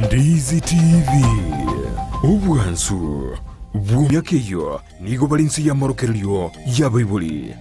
Ndizi TV, obwansu bw'emiaka eyio nigo bare inse y'amorokererio y'abaibori.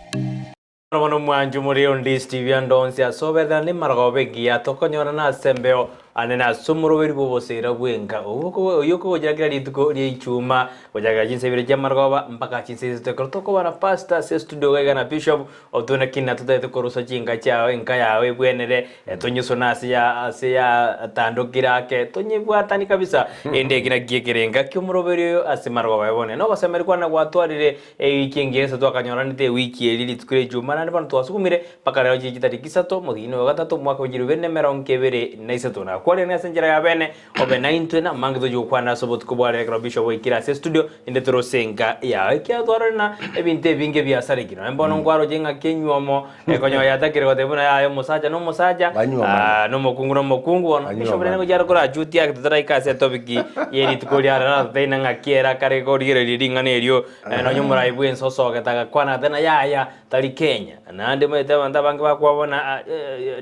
Bono bono mwanche more Ondizi TV ande onsi ase obetera nemarogoba egiya tokonyorana ase embeo ande na ase omoroberi bw'oboseera bw'enka oyio okogochera kera rituko ria ichuma gochakera chinsa ibere chi'amarogoba mpaka chinsa isato ekero tokoba na pastor ase estudio iga iga na bishop Otwe naki natotagete korusa chinka chiao, enka yao ebwenere, tonyesone ase ya ase yatandokire ake, tonyebwatani kabisa. Ende eki nakio ekerenga ki'omoroberi oyo ase marogoba ebone. Nogosemeria kwane gwatwarire ewiki engiya gose twakanyoranete ewiki eria rituko ria echuma, naende bono twasugumire mpaka rero chire chitariki isato, omotienyi oyo ogatato, omwaka bwe chilifu ibere na emerongo ebere na isato. Nakwarire ase enchera ya bene, Obe naintwe namange tochie gokwana ase obotuko bwa rero ekero Bishop oikire ase estudio inde torose enka yao ekiagera twarorire ng'a ebinto ebinge biasarekire nonye bono nkwaroche ng'aki enywomo ekonyora yatakire goteba buna yaya omosacha na omosacha Banywomane. na omokungu na omokungu bono Bishop rende Banywomane. ngochia are korachutia ake totaraika ase etopic ye rituko ria rero aratotebie ng'a ng'aki ere akare korigereria ring'ana erio nonye omorai bwense osogete agakwana agateba ng'a yaya Tari Kenya, naende omanyete abanto abange bakwabona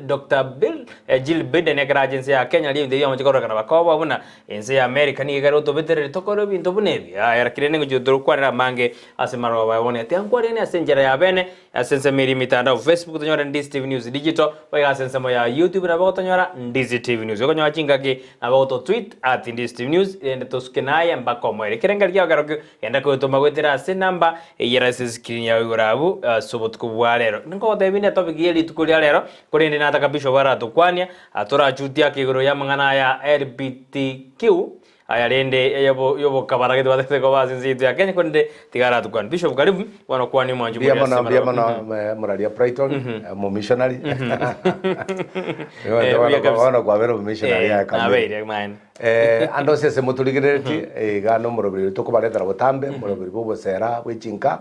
Doctor Bill Jill Biden ekero acha ense ya Kenya nario ebinto ebi biamochia kororekana bakoboa buna ense ya America nigo ekare gotobetereria tokore ebinto buna ebi. Yaya lakini rende ngochia torokwanera amange ase maroba aya bono tiga nkwareranie ase enchera ya bene ase ensemo eria emitandao Facebook tonyore Ndizi TV News Digital boigo ase ensemo ya YouTube nabo gotonyora Ndizi TV News okonyora chingaki nabo goto tweet at Ndizi TV News rende tosuke naye mpaka omoerio. Ekerengerio kiao kerokio Genda koyotoma goetera ase enamba eyere ase escreen yao igoro abwo ase obotuko bwa rero. Ninkogotebia binde etopic ye rituko ria rero, korende nataka Bishop aratokwania, atorachutie ake igoro y'amang'ana aya LBTQ, aya rende y'obokabara gete batagete koba ase ense yaito ya Kenya, korende tiga aratokwanie. Bishop karibu, bono kwania omwanchi Mbuya omoria ase mono, mbuya amaroro. mono moraria Brighton, omomissionary. Eh, buya kabisa. Bono kwabera omomissionary Eh, aye kamere. nabeire maene. Ande onsi ase motorigereretie, iga nomoroberi oria tokobaretera botambe, omoroberi bw'obosera bwe chinka,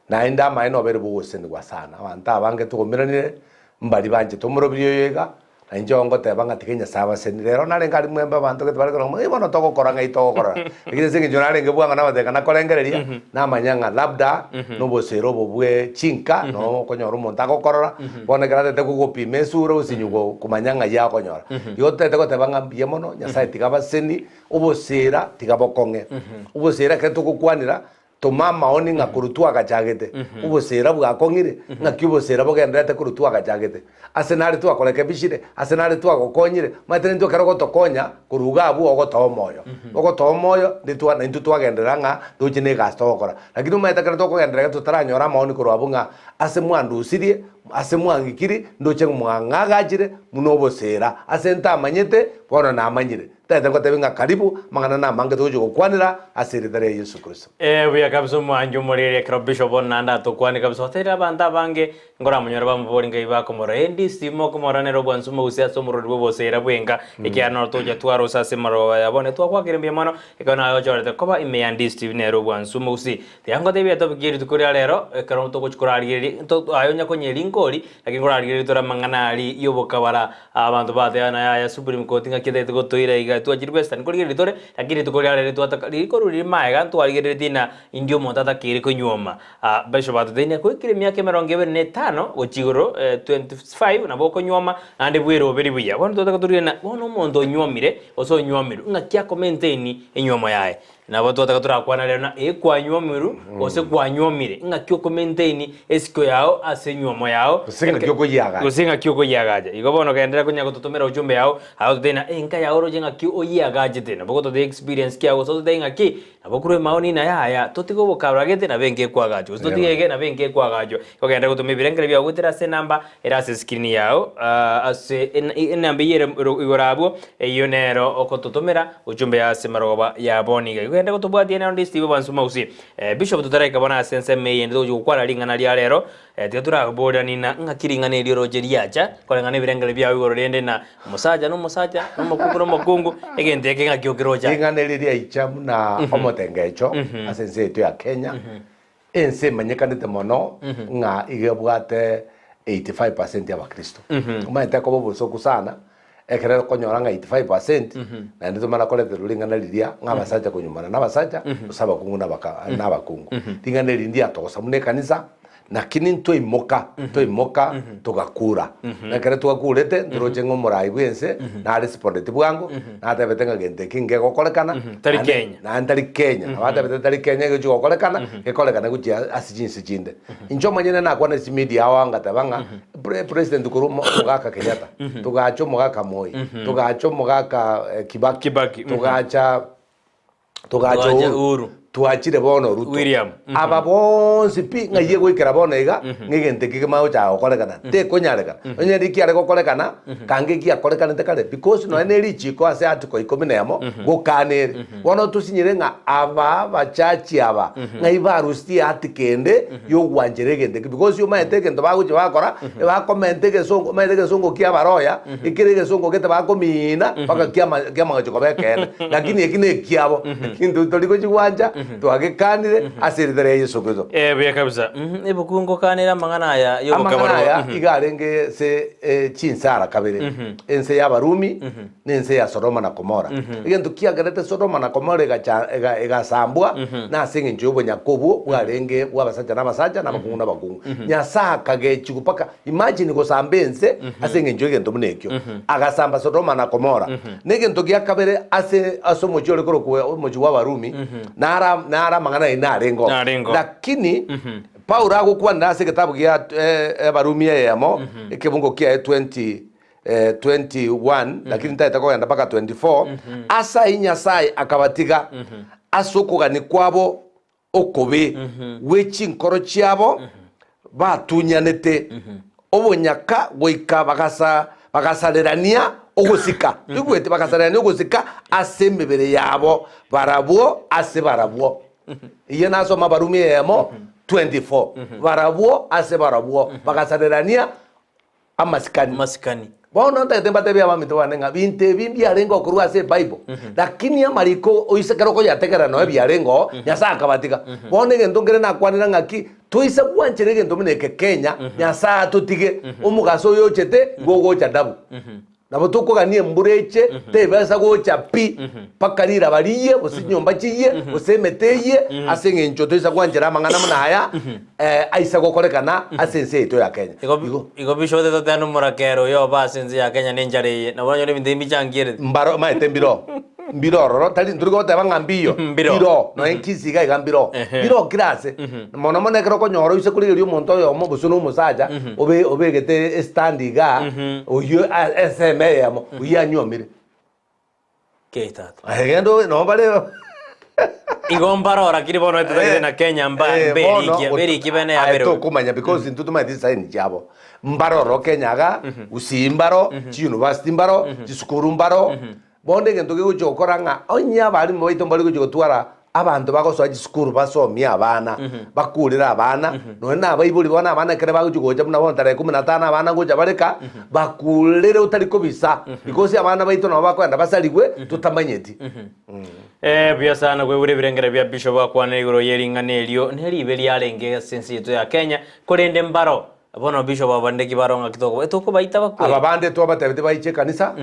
naende amaene obeire bogosesenigwa sana. Abanto abange twaomeranire, mbari banchete omoroberi oyo iga, na inche ngoteba ng'a tiga Nyasae abasenie. Rero narenge aria mwembe abanto gete bare korora ng'a bono togokora ng'ai togokorora. Lakini ase eng'encho narenge bwango nabatebia ng'a nakorengereria, namanya ng'a labda nobosera obo bwe chinka, noo okonyora omonto agokorora, Bono ekero atete gogopima esura osinyu komanya ng'ai akonyora. Igo totete goteba ng'a mbuya mono, Nyasae tiga abaseni, obosera tiga bokong'e. Obosera ekero togokwanera, toma amaoni ng'a korwa twagachagete, obosera bwakong'ire, ng'aki obosera bogendererete korwa twagachagete. Ase nare twakorekebishire, ase nare twagokonyire, omanyete nintwe ekero ogotokonya korwa iga abwo ogotoa omoyo. Ogotoa omoyo, nditwa naintwe twagenderera ng'a ntoche na egasi togokora. Lakini omanyete ekero tokogenderera iga totaranyora amaoni korwa abwo ng'a Ase mwandusirie, ase mwang'ikirie, ndoche mwang'agachire buna oboseera, ase ntamanyete, bono namanyire. Ntagete ngotebie ng'a karibu, amang'ana namange togochia gokwanera ase erieta ria Yeso Kristo. Ee, buya kabisa omwancho omoriri ekero Bishop bono naende atokwane kabisa oteire abanto abange nkoramonyore bamobori ngai bakomorora endi simo okomorora nere obwansu omogusii ase omorori bw'oboseera bwenka ekiagera noro togochia twarose ase marogoba aya bono twagoakire mbuya mono ekero naye ochorete koba ime ya Ndisi TV nere obwansu omogusii Tiga ngotebie etopic ye rituko ria rero, ekero togochia korarigereria to aye onya konya erinkori, lakini nkorarigereria tore amang'ana aria ya obokabara, abanto bateba ng'a yaya supreme court ng'aki etagete gotoira iga twachire western nkorigereria tore, lakini rituko ria rero twataka riko riri maega ntwarigereretie ng'a indi omonto atakeire konyuoma. Bishop atotebia ng'a goikera emiaka emerongo ebere na etano gochia igoro 25 nabo okonyuoma naende bweroberi buya. Bono twataka torigereria ng'a bono omonto onyuomire gose onyuomirwe ng'aki ako maintain enyuomo yaye. Nabo twataka torakwana rero na ee kwanywomirwe gose kwanywomire, ng'aki oko maintain esiko yao ase enywomo yao, Gose ng'aki okoyiagacha. gose ng'aki okoyiagacha. Igo bono genderera konya gototomera ujumbe yao, aye ototebie ng'a enka yao oroche ng'aki oyiagachete, nabo ogototebia experience ki yao gose ototebie ng'aki, nabo korwa emaoni ng'a yaya totige obokabra gete nabo enka ekoagachwa, gose totige eke nabo enka ekoagachwa. Igo genderera gotoma ebirengererio biao goetera ase enamba ere ase escreen yao, ase enamba eyio ere igoro abwo, Eyio nero ogototomera ujumbe ase marogoba ya bono iga. Igo genda gotobwatia nero ndi Steve Obansu Mausi. Bishop totaraika bono ase ensemo eye ende togochia gokwana ring'ana ria rero. Tiga toraborani na ng'aki ring'ana erio oroche riacha koreng'ana ebirengererio biao igoro rende na omosacha na omosacha na omokungu na omokungu egento eke ng'aki okeroche aye. Ring'ana eri riaicha buna omotengecho ase ense yaito ya Kenya, ense emanyekanete mono ng'a iga ebwate 85% y'abakristo. Omanyete ekoba obosoku sana, ekero okonyora ng'a 85% naende tomana koreterwa ring'ana riria ng'a abasacha konyumana na abasacha gose abakungu na abaka na abakungu. Ring'ana eri ndiatogosa buna ekanisa, Lakini ntwaimoka, twaimoka togakura. Na ekero twakurete, ntoroche ng'a omorai bw'ense narespondeti bwango, natebete ng'a gento eki ngegokorekana, Tari naende- Kenya. naende tari Kenya. Nabo atebete tari Kenya egochi gokorekana, gekorekane gochia ase chinse chinde. Inche omonyene nakwana ase chimedia ao ngateba ng'a pre- president korwa omo- omogaka Kenyatta, togacha omogaka Moi, togacha omogaka Kibaki, Kibaki, mhm. togacha togacha Togacha Uhuru, Uhuru. twachire bono Ruto. William, mhm. Aba bonsi pi ng'ai egoikera bono iga, ng'a egento eke kemanye gochaka gokorekana, tekonyarekana. Onye rikiare gokorekana, kange ekiakorekanete kare because nonya ne richiko ase article ikomi na emo, gokana ere. Bono tosinyire ng'a aba abachachi aba, ng'ai barusirie article ende yogwanchera egento eke because omanyete egento bagochia bakora, ebakomenta egesongo, omanyete egesongo kia abaroya, ekere egesongo gete bakomiina mpaka kiama kiamanya gochia koba ekeene. Lakini eki na ekiabo, egento tori gochigwancha, twagekanire ase erieta ria Yeso Kristo. Eh, buya kabisa. Mhm, Ebuku ngokanera amang'ana aya Amang'ana y'obokabarwa. aya Mhm. iga arenge ase eh, chinsara kabere, ense y'Abarumi na ense ya Sodoma na Gomora. Egento kiagerete Sodoma na Gomora egacha ega egasambwa nase eng'encho y'obonyaka obwo bwarenge bw'abasacha na abasacha, na abakungu na abakungu. Nyasae akagechigwa mpaka imagine gosamba ense ase eng'encho y'egento buna ekio. Agasamba Sodoma na Gomora. Na egento gia kabere ase ase omochie ore korokwa omochie bw'Abarumi, nara naro amang'ana ayio narengeo. Narengeo. Lakini Paulo agokwanera ase egetabu gia Abarumi eyemo, ekebungo kiaye 20 21 lakini ntaete kogenda mpaka 24, Ase ayio Nyasae akabatiga ase okogania kwabo okobe gwe chinkoro chiabo batunyanete obonyaka goika bagasa bagasarerania ogosika, toigwete? Bagasarerania ogosika ase emebere yabo barabwo ase barabwo. Eyio nasoma Abarumi eyemo 24, barabwo ase barabwo bagasarerania amasikani. Amasikani. Bono ntagete mbatebie abaminto bane ng'a binto ebi mbiarenge okorwa ase Ebible, lakini amariko oise ekero okoyategerera nonya biarenge oo, Nyasae akabatiga. Bono egento nkere nakwanera ng'aki, toise gwanchera egento buna eke Kenya, Nyasae atotige, omogaso oyo ochete, igo ogocha dabu. Nabo tokogania embura eche, tebasa gocha pi, mpaka riraba riyie, gose chinyomba chiyie, gose emete eyie, ase eng'encho toisa gwanchera amang'ana buna aya, aise gokorekana ase ense yaito ya Kenya. Igo Igo. igo bishop tototeba nomorakera oyo obe ase ense ya Kenya nenchara eye, nabo onyore ebinto ebi mbichangierete. Mbaro maete mbiroo, mbire ororo, tari ntori goteba ng'a mbiyo, Mbiroo. mbiroo, nonya Kisii iga iga mbiroo, Ehe. mbiroo kera ase. Mono mono ekero okonyora oise korigereria omonto oyomo gose na omosacha, obe obegete estand igaa, oyio a ensemo eyemo, oyio anywomire. Kei tata. Aye genda obe nabo bare Igo mbaroo lakini bono etotagete na Kenya mba Eh, bono, mberikia mberikia bene aye yabere. tokomanya because intwe tomaete chisaini chiabo. Mbare ororo Kenya iga, Gusii mbaro, chiuniversity mbaro, chisukuru mbaro, bono egento kegochia gokora ng'a onye abalimu baito mbari gochia gotwara abanto bagosoa chisukuru basomie abana, bakurere abana, nonya na abaibori bono abana ekere bagochia gocha buna bono tarehe kumi na tano abana ngocha bare ka, bakurere otari kobisa, because abana baito nabo bakoenda basarigwe totamanyeti. Eh, buya sana kwegura ebirengere bia Bishop akwanire igoro ye ring'ana erio neribe riarenge ase ense yaito ya Kenya, korende mbaro bono Bishop abande ki baro ng'aki tokoba etokobaita bakwe. Aba bande twabatebetie baiche ekanisa,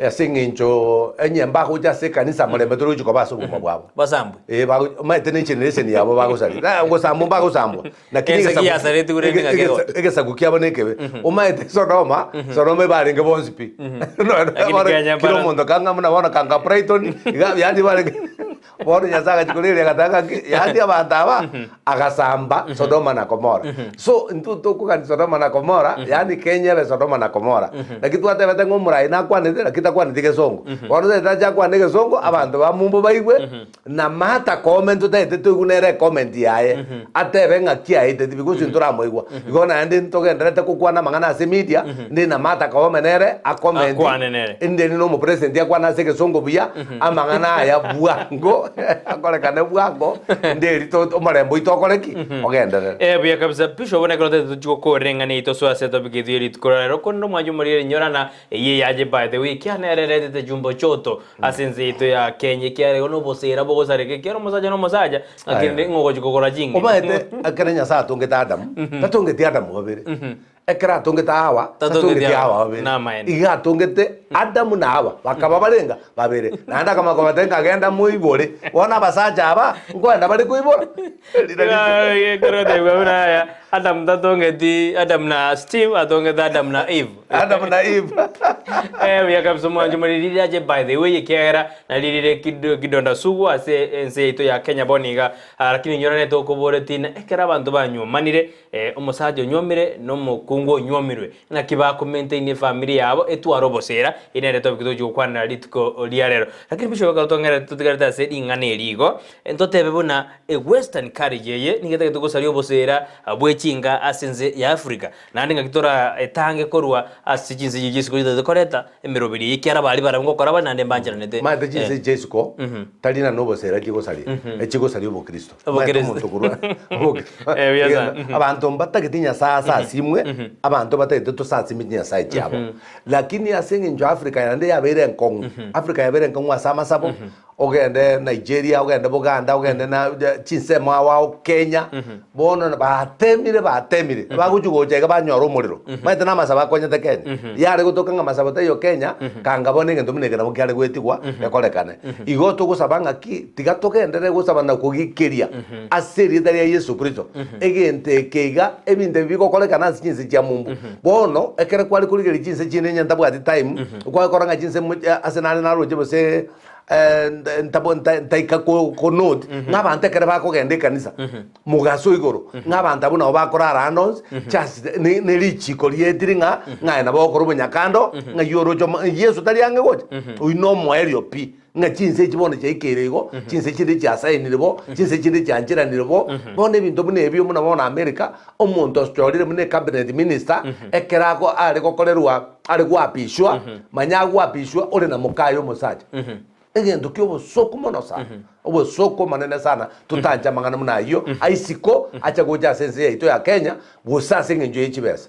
Ase engencho enye mbagocha ase ekanisa morembe tori gochia koba ase obogima bwabo. Basambwe. Eh, bago omanyete ne generation yabo bagosaria. Na gosambwa mbagosambwa. Lakini Ense egesaku- giasaretigwe rende ege- ng'aki egesa- egota. egesaku kiabo nekebe. Omanyete Sodoma, Sodoma ebarenge bonsi pi. Lakini Bono Kenya kera bara- omonto kang'a buna bono kanga Brighton, iga yaani barenge bono Nyasae agachia koreria agateba ng'aki, yaani abanto aba, agasamba Sodoma na Gomora. So intwe tokogania Sodoma na Gomora, yaani Kenya ebe Sodoma na Gomora. Naki twatebete ng'a omorai nakwanete, lakini takwaneti gesongo. Bono totagete ache akwane egesongo, abanto ba mumbu baigwe, na Martha Koome ntotagete toigwe nere ecomment yaye, atebe ng'aki aeteti because ntoramoigwa. Igo naende ntogendererete gokwana amang'ana ase media, ndi na Martha Koome nere acomment, Akwane nere. inde na omopresident akwane ase egesongo buya, amang'ana aya bwango, akorekane bwango, inde eri to omorembe oito okore ki? Ogenderere. Eh, buya kabisa Bishop buna ekero totagete tochie gokorera eng'ana yaito soa ase etopic yaito ye rituko ria rero korende omwancho omoriri nyorana Eyio eyache by the way ekiagera nere eretete chumbo choto ase ense yaito ya Kenya ekiagera igo nobosera bogosareka ekiagera omosacha na omosacha ng'a kende ng'a ogochi kogora ching'eni. Omanyete ekero Nyasae atongete Adamu, tatongeti Adamu babere. Ekero atongete Hawa, Tatongeti tatongeti Hawa, Hawa babere. namaene. Iga atongete Adamu na Hawa, bakaba barenga babere. Naende akamanya kobatebia ng'a genda moibore. Bono abasacha aba, nkoenda bare koibora? Rira rituko. Ekero otebigwa buna aya, Adamu tatongeti Adamu na Steve, atongete Adamu na Eve. Adamu na Eve. Eh, buya kabisa omwancho more rirache by the way ekiagera naririre kido kidonda sugu ase ense yaito ya Kenya bono iga. Ah, lakini inyorane tokoboretie na ekero abanto banywomanire Omosacha onyuomire na omokungu onyuomirwe, naki bakomaintain efamiri yabo etware oboseera? Eye nere topic togochia gokwanera rituko ria rero. Lakini bishop ekero tong'erete totigarete ase ring'ana eri igo, ntotebe buna ewestern courage eye nigo etagete gosaria oboseera bwe chinka ase ense ya Africa. Naende ng'aki toraetange korwa ase chinse echi chia isiko chitagete koreta emeroberi eye ekiara baria barabwo ngokora bare naende mbancheranete. Omanyete chinse chia isiko tari na noboseera chigosaria, echigosaria obokristo. Omanyete Obokristo. omonto korwa obokristo. Eh, buya sana. Mhm. Abanto mbatagete Nyasaye asasimwe, abanto batagete tosasime chinyasaye chiabo. Lakini ase eng'encho Africa naende yabeire enkong'u, Africa yabeire enkong'u ase amasabo, ogende Nigeria, ogende Buganda, ogende na ja- chinsemo ao ao Kenya, bono batemire batemire, bagochi gocha iga banyora omorero. Omanyete na amasabo akonyete Kenya, yare gotoka ng'a amasabo taiyo Kenya, kanga bono egento buna eke nabo kiare goetigwa, gekorekane. Igo togosaba ng'aki, tiga togenderere gosaba na kogikeria ase erieta ria Yeso Kristo, egento eke iga, ebinto ebi bigokorekana ase chinse chia mumbu. Bono, ekero kware korigereria chinse chinde onye ntabwati time, kwakora ng'a chinse mo ase nare naroche gose ntabo nta ntaika ko konote, ng'a abanto ekero bakogenda ekanisa, mogaso igoro, ng'a abanto abwo nabo bakorara ande onsi, just ne ne richiko rietire ng'a ng'a aye nabo ogokora obonyakando, ng'ai oroche omo Yeso tari ang'e gocha, oyio na omoerio pi. Ng'a chinse echi bono chiaikeire igo, chinse chinde chiasainire bo, chinse chinde chiancheranire bo, bono ebinto buna ebio buna bono America, omonto ochorire buna ecabinet minister, ekero ago are gokorerwa are goapishwa, manya agoapishwa ore na mokaye omosacha. Egento kia obosoku mono sana, obosoku omonene sana, totanche amang'ana buna ayio, aisiko, acha gocha ase ense yaito ya Kenya, gose ase eng'encho ye chibesa.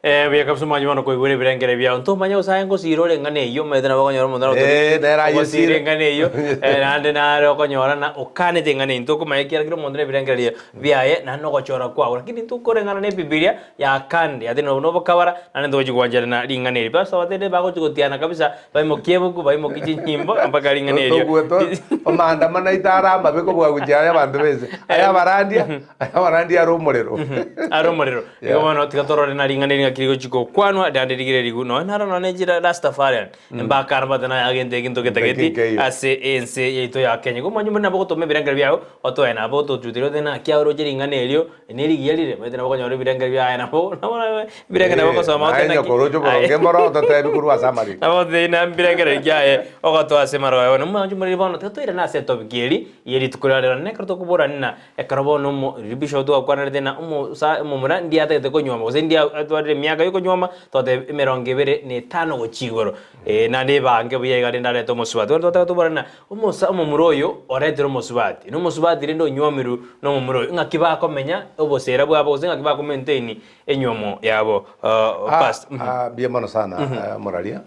Eh, buya kabisa omwanchi bono koigwera ebirengere biao. Ntomanye gose aye ngosiira ore eng'ana eyio, omanyete nabo okonyora omonto Eh, nere aye ogosiira osire. eng'ana eyio, eh, naende nare okonyora na okanete eng'ana eyio. Ntokomanya ekiagera kera omonto na ebirengererio biaye, naende na ogochora kwabo. Lakini ntokoreng'ana na ebibilia yakande, ati nobo nobokabara, naende ntogochi gwancherana ring'ana eri. Pastor batebire bagochi gotiana kabisa, baimokie ebuku, baimokie chinyimbo, mpaka ring'ana erio. Togwete omandamano aito are amabe kobua gochia aya abanto b'ense. Aya abarandia, aya abarandia are omorero. Are omorero. Yeah. Igo bono tiga torore na ring'ana eri ng'aki rigochi gokwanwa, riande rigire rigu nonya naro nonya enchera Rastafarian, embaka arabate naye agento egento getageti Nkeiyo. ase ense yaito ya Kenya. Igo omanye buna nabo ogotoma ebirengero biago, otoe nabo otochutire ote naki aoroche ring'ana erio, nerigiya rire, omanyete nabo okonyora ebirengero biaye nabo nabo ebirengero nabo ogosoma ote Naye naki nyokoroche oboronge mboro ototebi korwa ase amariko. nabo ototebie na mbirengererio kiaye ogotoa ase amarogo bono omwanchi moriri bono tiga toirane ase etopic eri ye rituko ria rero. Naende ekero tokoborania na Ekero bono omo bishop twakwanarete na omosa omomura ndiye atagete konyuoma gose ndiye atwarire emiaka yokonyuoma twateba emerongo ebere na etano gochia igoro eh, naende ebange buya iga rende arete omosubati. Bono twataka toborane na omosa omomura oyo oretire omosubati, na omosubati rende onyuomirwe na omomura oyo, ng'aki bakomenya obosera bwabo gose ng'aki bako maintain enyuomo yabo pastor. Ah, mbuya mono sana omoraria.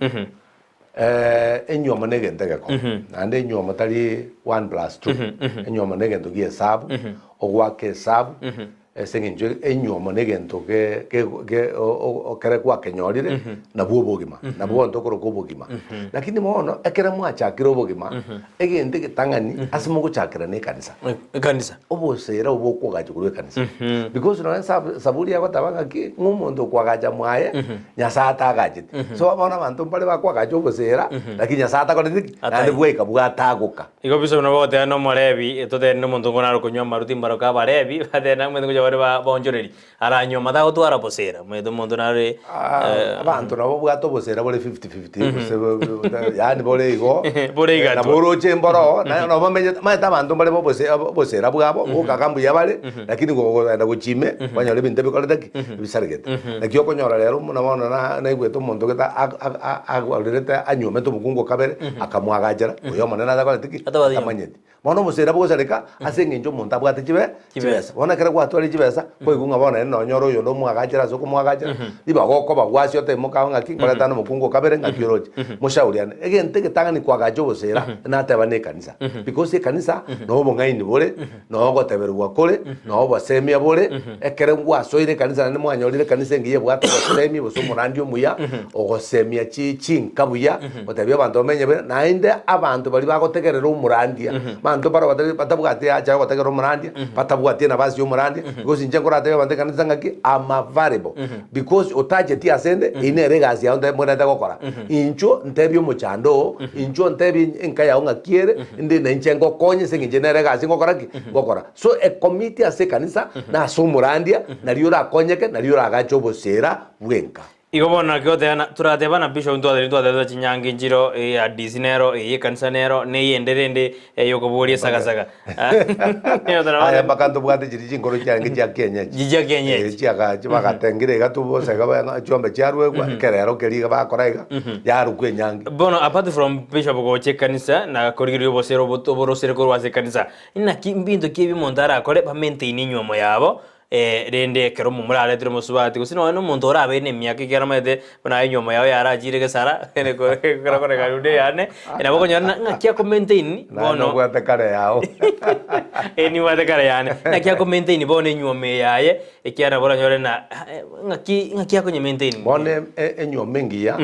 Enyuomo negento egekong'u, naende enyuomo tari one plus two, enyuomo negento gia esabu, ogoaka esabu ase eng'encho enyuomo negento ge ge ge o- o- ekere gwakenyorire nabwo obogima, nabwo bono tokoroka obogima. Lakini bono ekere mwachakire obogima, egento egetang'ani ase mogochakera na ekanisa. Ekanisa. Obosera obo okoagacha korwa ekanisa. Because nonya sab saburi egoteba ng'aki, ng'a omonto okoagacha mwaye, Nyasae atagachete. So bono abanto mbare bakoagacha obosera, lakini Nyasae atakoreti ki? Naende Atai. bwaika bwatagoka. Igo bisa buna bagoteba na omorebi, totebe nomonto nkonare konywa amaru timbaroka abarebi, batebe na omanyete ngocha bare ba baonchoreri, aranywe amate agotwara bosera, omanyete omonto nare Abanto nabo babwate obosera bore 50-50 gose bo- bo- bo- yaani bore igo, Bore igatwa. nabo oroche mboro, naye nabo bamenyete, omanyete abanto mbare bobose obosera bwabo, bokaga mbuya bare, lakini gogenda gochia ime, kwanyora ebinto ebikorete ki? Ebisaregete. Naki okonyora rero buna bono na naigwete omonto gete ag- ag- a- agorerete anyuomete omokungu o kabere, akamwagachera, oyo omonene atakoreti ki? Atabwati nyomba. Atamanyeti. Bono obosera bogosareka ase eng'encho omonto abwate chibe Chibesa. chibesa. Bono ekero gwatwarire. chibesa, kwaigwa ng'a bono naende nonyore oyonde omwagachere ase okomwagachera, ribaga okoba gwasi otebe mokao ng'aki, nkorete ande omokungu o kabere ng'aki oroche. Moshauriane. Egento egetang'ani koagacha obosera, nateba na ekanisa. Because ekanisa, noo obong'aini bore, noo ogoteberigwa kore, noo obosemia bore, ekere gwasoire ekanisa naende mwanyorire ekanisa engiya ebwate obosemia gose omorandi omuya, ogosemia chi chinka buya, gotebia abanto bamenye buya, naende abanto baria bagotegerera omorandia, abanto mbaro batari batabwati haja ya gotegerera omorandia, batabwati enafasi ya omorandia, because inche nkoratebie abanto ekanisa ng'aki, am available, because otacheti asende, eyio nere egasi yao nte mbwenerete gokora. Inchuo ntebie omochando oo, inchuo ntebie enka yao ng'aki ere, inde na inche ngokonye ase eng'encho nere egasi ngokora ki? Ngokora. So ekomiti ase ekanisa, na ase omorandia, nario orakonyeke, nario oragache obosera bw'enka. Igo bono naki goteba torateba na bishop ntwatebire ntwatebete chinyangi nchiro eye ya DC nero, eye ekanisa nero, na eyende rende eyokoboria esagasaga. Aya mpaka ntobwate chiria chinkoro chiarenge chia kienyeji. Chiria chia kienyeji. Eh, chiaka chibagatengire iga tu bosa iga ba- chiombe chiaruegwa, ekerero keria iga bakora iga, yarokwa enyangi. Bono apart from bishop gocha ekanisa na korigereria obosera obo oborosire korwa ase ekanisa, inaki mbinto ki ebi omonto arakore ba maintain enywomo yabo Rende ekero omomura aretire omosubati, gose nonya nomonto orabeire nemiaka ekiagera omanyete buna aye enyiomo yao yarachire gesara, ekero okoreka rende eyane, nabo okonyora ng'a ng'aki ako maintain Naye bono nobwate kare yao. eh nibwate kare yane, ng'aki ako maintain bono enyiomo eye yaye, ekiagera nabo oranyore ng'a ng'aki ng'aki akonye maintain. Bono e- enyiomo engiya,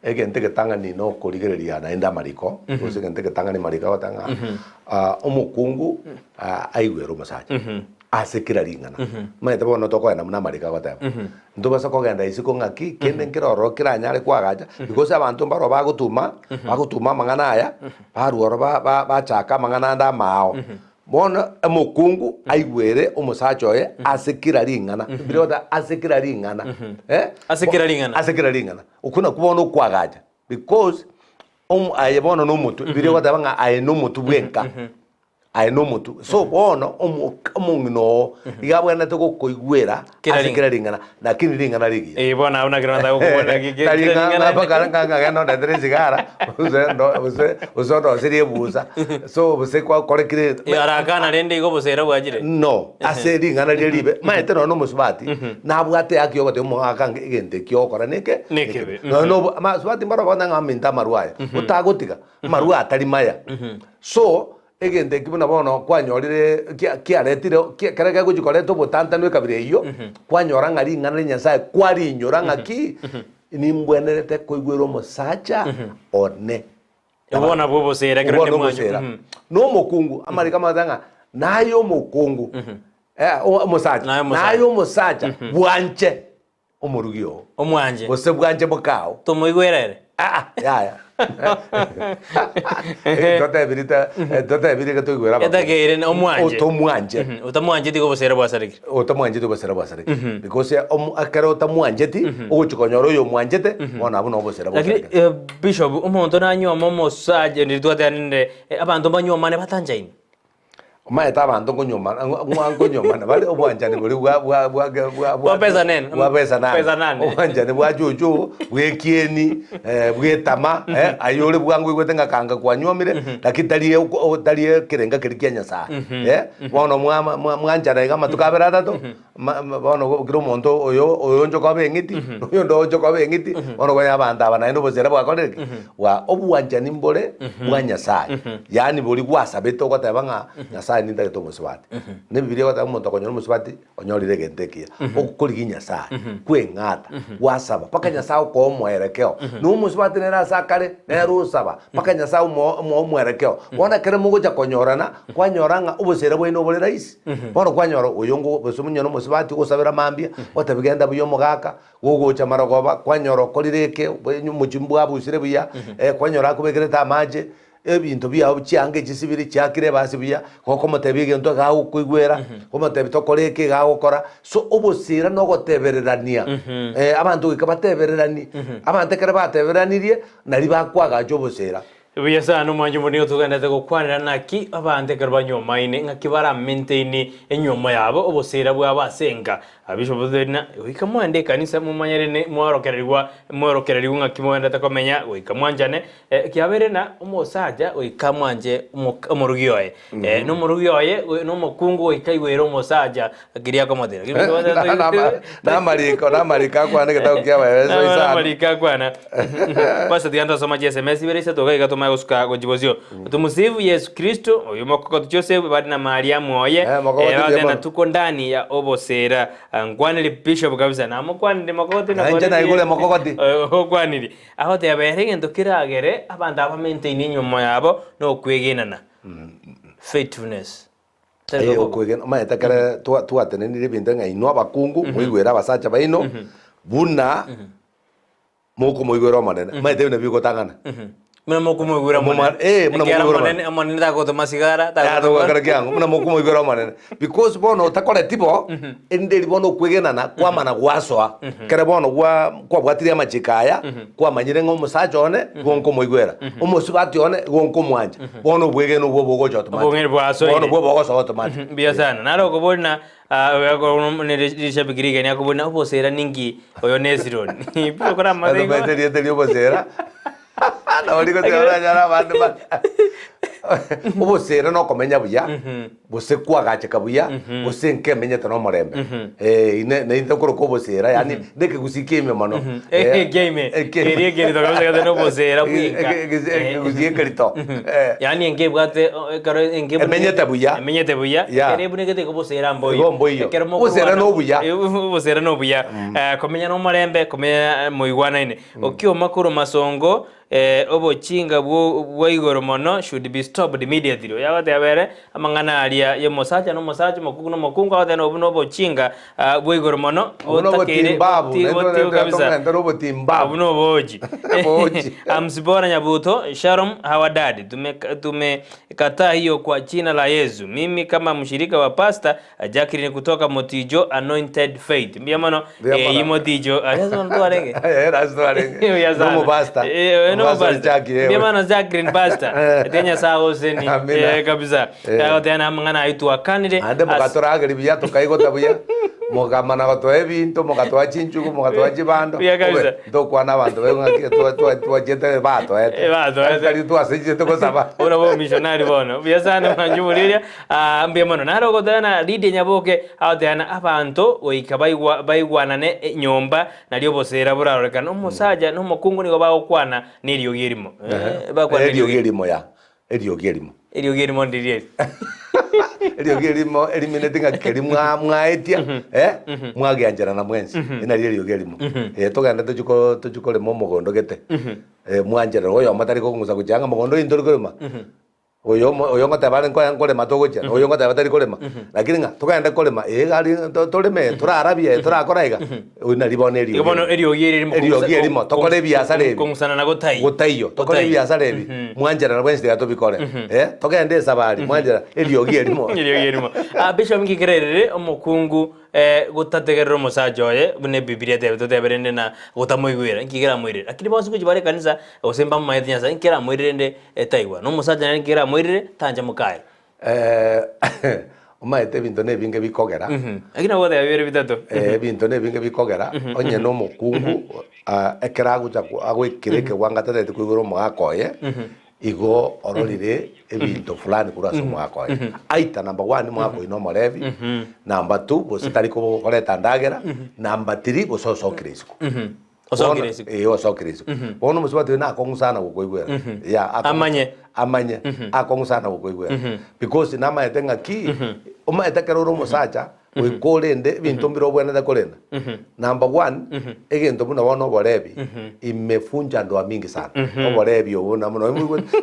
egento egetang'ani na okorigereria naende amariko, gose egento egetang'ani amariko agoteba ng'a omokungu aigwere omosacha. Ase kera ring'ana. Omanyete bono tokoenda buna amariko agoteba. Ntobasa kogenda isiko ng'aki, kende nkere ororo keranyare koagacha, because abanto mbaroo bagotuma, bagotuma amang'ana aya, barwa oro ba- ba- bachaka amang'ana ande amaao. Bono omokungu aigwere omosacha oye ase kera ring'ana, Bibilia egoteba ase kera ring'ana, eh, Ase kera ring'ana. Ase kera ring'ana. Okwo nakwo bono okoagacha, because omo aye bono nomotwe, Bibilia egoteba ng'a aye nomotwe bwenka. Aye nomotwe. So bono omo- omong'ina oo iga abwenerete gokoigwera Kera ase ring'ana. kera ring'ana, lakini ring'ana rigiya. Eh, bono abwo naki nataka gokobora ki- ki- Tari kera ng'a- ring'ana ng'a mpaka ng'a ng'a genda ondetere esigara, gose ndo- gose gose ondoserie ebusa, so gose kwakorekire Eh, arakana rende igo obosera bwachire. No, ase ring'ana riria ribe, maete nonya na omosubati, nabwate ehaki ya ogotebia omogaka ng'a egento eki ogokora neke Nekebe. Nonya na obo amasubati mbaro bono ng'a aminto amarwa aya, otagotiga, amarwa atari maya. So, egento eki buna bono kwanyorire kia kiaretire kia ekero kegochia koreta obotantanu ekabira eyio, kwanyora ng'a ring'ana ria Nyasaye kwarinyora ng'aki, nimbwenerete koigwera omosacha one. Obwo nabwo obosera ekero Obwo rende mwanyu. nobosera. Na omokungu, amariko amagete ng'a naye omokungu, eh, omosacha, Naye omosacha. naye omosacha bwanche omorugi oo. Omwanche. Gose bwanche mokao. Tomoigwera ere. Aa, yaya. Totebiri ta totebiri iga toigwere abakungu. Etakeire na omwanche. Otomwanche. Mhm, Otamwancheti igo obosera bwasarekire. Otamwancheti obosera bwasarekire. Because omo ekero otamwancheti, ogochia konyora oyo omwanchete, bono abwo nabo obosera Lakini bwasarekire. eh, Bishop, omonto nanyuoma omosacha, ndiri twateanire, eh, abanto mbanyuomane batanchaini. Omanyete abanto nkonyuomana ng'a nkonyuomana bare obwanchani boria bwa bwa bwa bwa bwa Bwa pesa nene. bwa pesa nane. Pesa nane. Obwanchani bwa chuchu, bwa ekieni, bwa etama, aye ore bwango oigwete ng'a kanga kwanyuomire, lakini tari oko tari ekerenga keria kia Nyasaye. Bono mwa mwa mwanchana iga amatuko abere atato, ma ma bono kera omonto oyo oyo onchoka obe eng'iti, na oyonde oonchoka obe eng'iti, bono konya abanto aba naende obosera bwakorire ki? Bwa obwanchani mbore bwa Nyasaye, yaani boria gwasabete ogoteba ng'a Nyasaye nintagete omosubati. Na ebibiria egoteba omonto okonyora omosubati, onyorire egento ekiya. Okorigia Nyasaye, kweng'ata, gwasaba, mpaka Nyasaye okoa omoerekeo. Na omosubati nere ase akare, nere osaba, mpaka Nyasaye omoa omoa omoerekeo. Bono ekero mogocha konyorana, kwanyora ng'a obosera bwaino obore rahisi. Bono kwanyora oyo ngo gose onye na omosubati ogosabera mambia, ogotebi genda buya omogaka, gogocha marogoba, kwanyora okorire eke, omochie mbwabusire buya, kwanyora akobekerete amache, ebinto biago chianga echisibiri chiakire ebasi buya, gokomotebia egento iga agokoigwera, omotebia tokore eke iga agokora, so obosira na ogotebererania, abanto goika batebereranie, abanto ekero batebereranirie, nari bakoagacha obosira. Buya sana omwancho omonene nigo togenderete gokwanera naki abanto ekero banywomaine ng'aki bara maintain enywomo yabo obosera bwabo ase enka. Bishop Therina, goika moende ekanisa momanyerene mwaorokererigwa mweorokererigwe ng'aki mogenderete komenya goika mwanchane Ekiagera na omosacha goika amwanche omorugi oye, na omorugi oye na omokungu goika aigwere omosacha keria akomotebia. Namariko, namariko akwana egetabu kia Abaefeso isano. Namariko akwana. Basi tiga ntosoma chi SMS ibere isato iga iga tomanye gosuka gochia bosio. Tumusifu Yesu Kristo, oyo mokogoti Joseph bari na Mariamu oye, Eh, mokogoti eh, buya bagoteba mono. na tuko ndani ya obosera. Nkwaneri Bishop kabisa, namokwanire mokogoti Na inche naigure mokogoti. Okwaniri. Agoteba ere egento keragere abanto aba bamaintaine enyiomo yabo nokwegenana, faithfulness. Tari Eh, obo- okwegena omanyete ekere twa- twatenenire ebinto ng'a inwe abakungu moigwere abasacha baino buna mokomoigwera Omonene. Omanyete ebio nabio bigotang'ana. Buna mokomoigwera Omoma- Omonene. eh, buna Ekiagera mokomoigwera Omonene Omonene tagotoma sigara, Ya, togokora kiang'o, buna mokomoigwera Omonene. Because bono otakoreti bo, erinde eri bono okwegenana kwamana gwasoa. Ekero bono gwa kwabwatirie amachiko aya, kwamanyire ng'a omosacha one igo nkomoigwera, omosubati one igo nkomwancha. Bono obwegeni obwo bogocha automatic. Obwegeni bwasoire. Bono obwo bogosoa automatic. Mbuya sana. Naro okobori na rishabiki rigeni akobori na obosera ninki oyo Nesironi. Pi okora amabe igo. Ase erieta ria obosera. Nabo rigoteba oranyore abande ba obosera nokomenya buya, gose kwagacheka buya, gose nkemenyete nomorembe. Eh, ine naintwe tokoroka obosera yaani na ekegusii kiaime mono. Eh, kiaime. Ekiaime. Keria ekerito kabisa gete nobosera bweka. Ekegusii ekerito. Eh. Yaani enka ebwate o- ekero enka ebune- Emenyete buya. Emenyete buya. Yeah. Ekero ebunekete igo obosera mboiyo. Igo mboiyo. Ekero Obosera mokorwana- nobuya. Eh, obosera nobuya. Eh, komenya nomorembe, komenya moigwanaine. Okioma korwa masongo, obochinga bwa igoro mono should be stopped immediately. Oyo agoteba ere amang'ana aria ya omosacha na omosacha, omokungu na omokungu, agoteba na obwo nobochinga bwa igoro mono Obwo botakeire nobotimbabu, boti- naende boti tomentera kabisa. tomentera obotimbabu. Obwo nobochi. Obochi. Amsibora Nyabuto, Shalom our dad, tumekataa hiyo kwa jina la Yesu. Mimi kama mshirika wa pastor Jacqueline kutoka Motijo Anointed Faith. Mbuya mono. Mbuya Eh, mono. iyi Motijo. Aria ase bono twarenge. Eh, ase twarenge. Mbuya sana. Nomopastor. Eh, Omopastor nomopastor. Jackie, eh. Mbuya mono Jacqueline pastor. Eh. Ete Nyasaye agoseni. Amina. Eh, kabisa. Eh. Agoteba amang'ana ayio twakanire. Naende As- mogatorageri buya tokaigota buya, mokamana gotoa ebinto, mogatoa chinchugu, mogatoa chibando. Buya kabisa. Obe, ntokwana abanto baigwe ng'aki twa- twa- twachiete batoete. Eh, batoete. Tari twasechete gosaba. Buna bomissionary bono. Buya sana mwanchi boriria. Aa, mbuya mono. Naro ogoteana Lydia Nyaboke agoteana abanto goika baigwa baigwanane nyomba nario obosera borarorekane. Omosacha na omokungu nigo bagokwana neriogi erimo. Eh, bakwana Eriogi erimo ya, eriogi erimo. Eriogi erimo ndiria eri. Eriogi erimo erimineti ng'a keri mwa mwaetia, eh, mwagiancherana mwensi, eri nario eriogi erimo. Eh, togende tochie ko tochie korema omogondo gete, eh, mwancherana, oyomo tari kong'usa gochia ng'a mogondo oyo ntori korema. Oyo omo oyo ngoteba are nkoya nkorema togochia, na oyo ngoteba tari korema. Lakini ng'a togende korema, eh gari to toreme, torarabie, torakora iga, oyio nari bono eriogi Igo bono eriogi eri erimo Eriogi erimo, tokore ebiasara ebi. Kong'usana gotaiyo. Gotaiyo, tokore Gotaiyo. ebiasara ebi, mwancherana bwensi tiga tobikore. Eh, togende esabari, mwancherana, eriogi erimo. Eriogi erimo. Ah, Bishop nki kererere omokungu gotategerera omosacha oye buna ebibilia etebete totebe rende na gotamoigwera, nki keramoirere? Lakini bonsi gochia bare ekanisa gose mbamomanyete Nyasaye, nki keramoirere rende etaigwa? Na omosacha nere nki keramoirere tancha mokaye? Omanyete ebinto na ebinge bikogera, Lakini nabo ogoteba bibere bitato. ebinto na ebinge bikogera, onye na omokungu ekero agocha agoikera ekewango atatagete koigora omogaka oye, Igo ororire ebinto fulani korwa ase omwaka oye. Aita number one omwaka oyo nomorebi, number two gose tari koreta ndagera, number three gose osokire isiko. Osokire Bono- isiko. Eh, osokire isiko. Bono omosubati oyo nakong'u sana gokoigwera. Yeah, akong'u- Amanye. Amanye. Akong'u sana gokoigwera. Because namaete ng'aki, omanyete ekero ore omosacha, Goika orende ebinto mbire obwenerete korenda. Number one, egento buna bono oborebi, imefunja ndoa mingi sana. Oborebi obo buna mono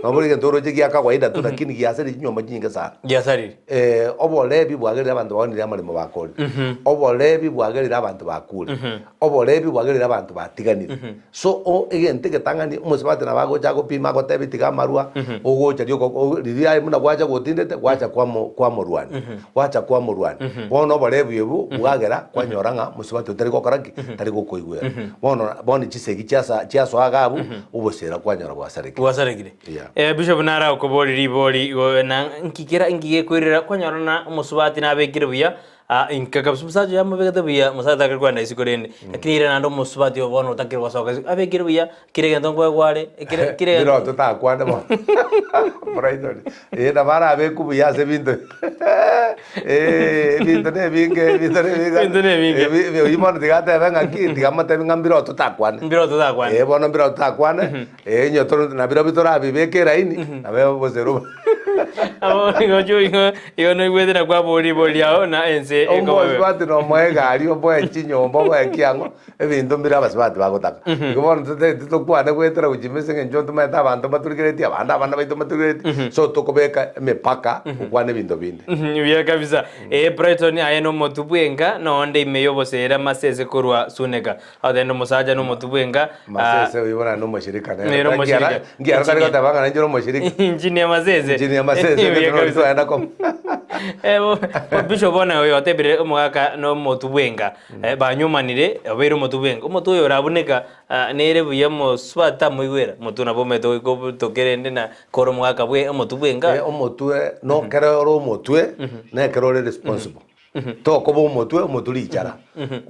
nabo egento oroche gia kawaida tu lakini giasarire chinyomba chinyinge sana. Giasarire. Eh, oborebi bwagerire abanto baonire amaremo bakorire. Oborebi bwagerire abanto bakure. Oborebi bwagerire abanto batiganire. So o egento egetang'ani omosubati nabo agocha agopima agotebie tiga amarwa, ogocha rioka o riria aye buna gwacha gotindete gwacha kwamo kwamorwania, gwacha kwamorwania. Bono oborebi obwo bwagera kwanyora ng'a mosubati oyo tari gokora ki? Tari gokoigwera. Bono bono chisegi chiasa chiasoa iga abwo, obosera kwanyora bwasarekire. Bwasarekire. Yeah. Eh, Bishop nara okoboria ribori igo na nki kera nki gekoirera kwanyora na omosubati nabekire buya. Ah, inka kabisa omosacha oyo amobegete buya, omosacha takeri kogenda isiko rende, lakini ere naende omosubati obo bono otakire gosoka isiko, abekire buya, kera egento nkoegwa are, ekere kera Bire ototakwane bono. Brighton. Eh, nabo arabekwe buya ase ebinto. Eh, ebinto na ebinge, ebinto na ebinge. Ebinto na ebinge. Ebi- ebi- oyio bono tiga atebe ng'aki, tiga amotebi ng'a mbire ototakwane. Mbire ototakwane. Eh, bono mbire ototakwane, eh, onye toro nabirobio torabibeke eraini, nabe gose roba. Abo nigo chio igo igo noigwete na kwaboria ribori riao na ense ekoba bobe. Omosubati nomoe egari, omoe chinyomba, omoe kiang'o, ebinto mbire abasubati bagotaka. Igo bono totagete tokwane goetera gochia ime ase eng'encho ntomaete abanto mbaturigereti, abande abana baito mbaturigereti, so tokobeka emepaka gokwana ebinto binde. Buya kabisa. Ee Brighton aye nomotu bwenka nonde ime y'oboseera masese korwa Suneka. Agotebia omosacha nomotu bwenka. Masese oyo bono nomoshirika nere. Nere omoshirika. Nkiara tari goteba ng'a ninche nomoshirika. Engineer Masese. Engineer Masese Buya ng'aki kabisa. twaenda komo. Eh, bo- bo- Bishop bono oyo otebire omogaka nomotu bwenka. Eh, banyuomanire obeire omotu bwenka. Omotu oyo orabuneka ah, nere buya mosubati tamoigwera. Omotu nabo omanyete goika obotoke rende na kore omogaka bwe omotu bwenka. Eh, omotwe nokere ore omotwe nekero ore responsible. Tokoba omotwe omotwe richara,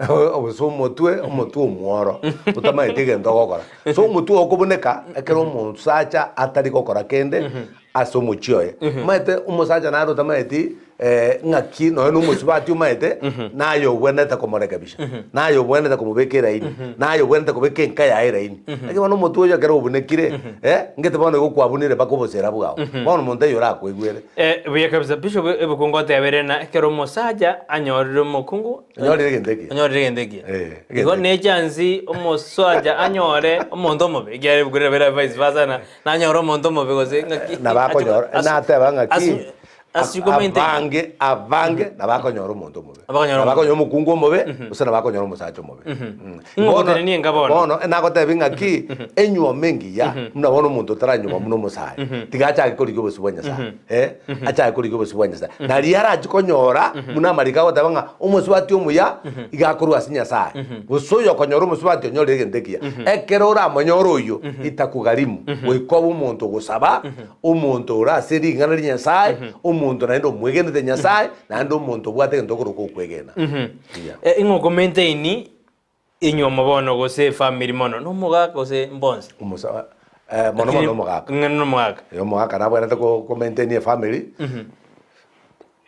gose omotwe omotwe omworo, otamaeti egento ogokora. So omotwe okobuneka ekero omosacha atari gokora kende ase omochie oye. Omanyete omosacha naro otamaeti ng'aki nonya na omosubati omanyete, naye obwenerete komorekebisha, naye obwenerete komobeka eraini, naye obwenerete kobeka enka yaye eraini. Lakini bono omotwe oyo ekero obunekire, ngete bono igo kwabunire mpaka obosera bwao, bono monto oyo orakoigwere. Eh, buya kabisa Bishop ebuku ngotebere na ekero omosacha anyorire omokungu Onyorire egento ekiya. onyorire egento ekiya Eh, egento igo ekiya. ne chance omosacha anyore omonto omobe ekiagera ebuku riria bera vice versa na nanyore omonto omobe gose ng'aki Nabo akonyora asu- nateba ng'aki asu- asukomente abange abange nabo akonyora omonto omobe. Abakonyora Nabo omonto. akonyora omokungu omobe gose nabo akonyora omosacha omobe. Ing'o ogotenenia enka bono? Bono nagotebi ng'aki enyuoma engiya buna bono omonto otaranyuoma buna omosae tiga achake korigia obosio bwa Nyasae eh, achake korigia obosio bwa Nyasae naria arachi konyora buna amariko agoteba ng'a omosubati omuya iga akorwa ase Nyasae gose oyo okonyora omosubati onyorire egento ekiya ekero oramonyore oyio itakugharimu goika obe omonto ogosaba omonto ore ase ring'ana ria Nyasae omonto naende omwegenete Nyasae naende omonto obwate egento okorokwa okwegena. Buya. Eh, ing'o okomaintain enywomo bono gose efamiri mono, nomogaka gose mbonsi? Omosa eh, mono mono omogaka. Ng'a nomogaka. Eh, omogaka nabwenerete ko komaintain efamiri,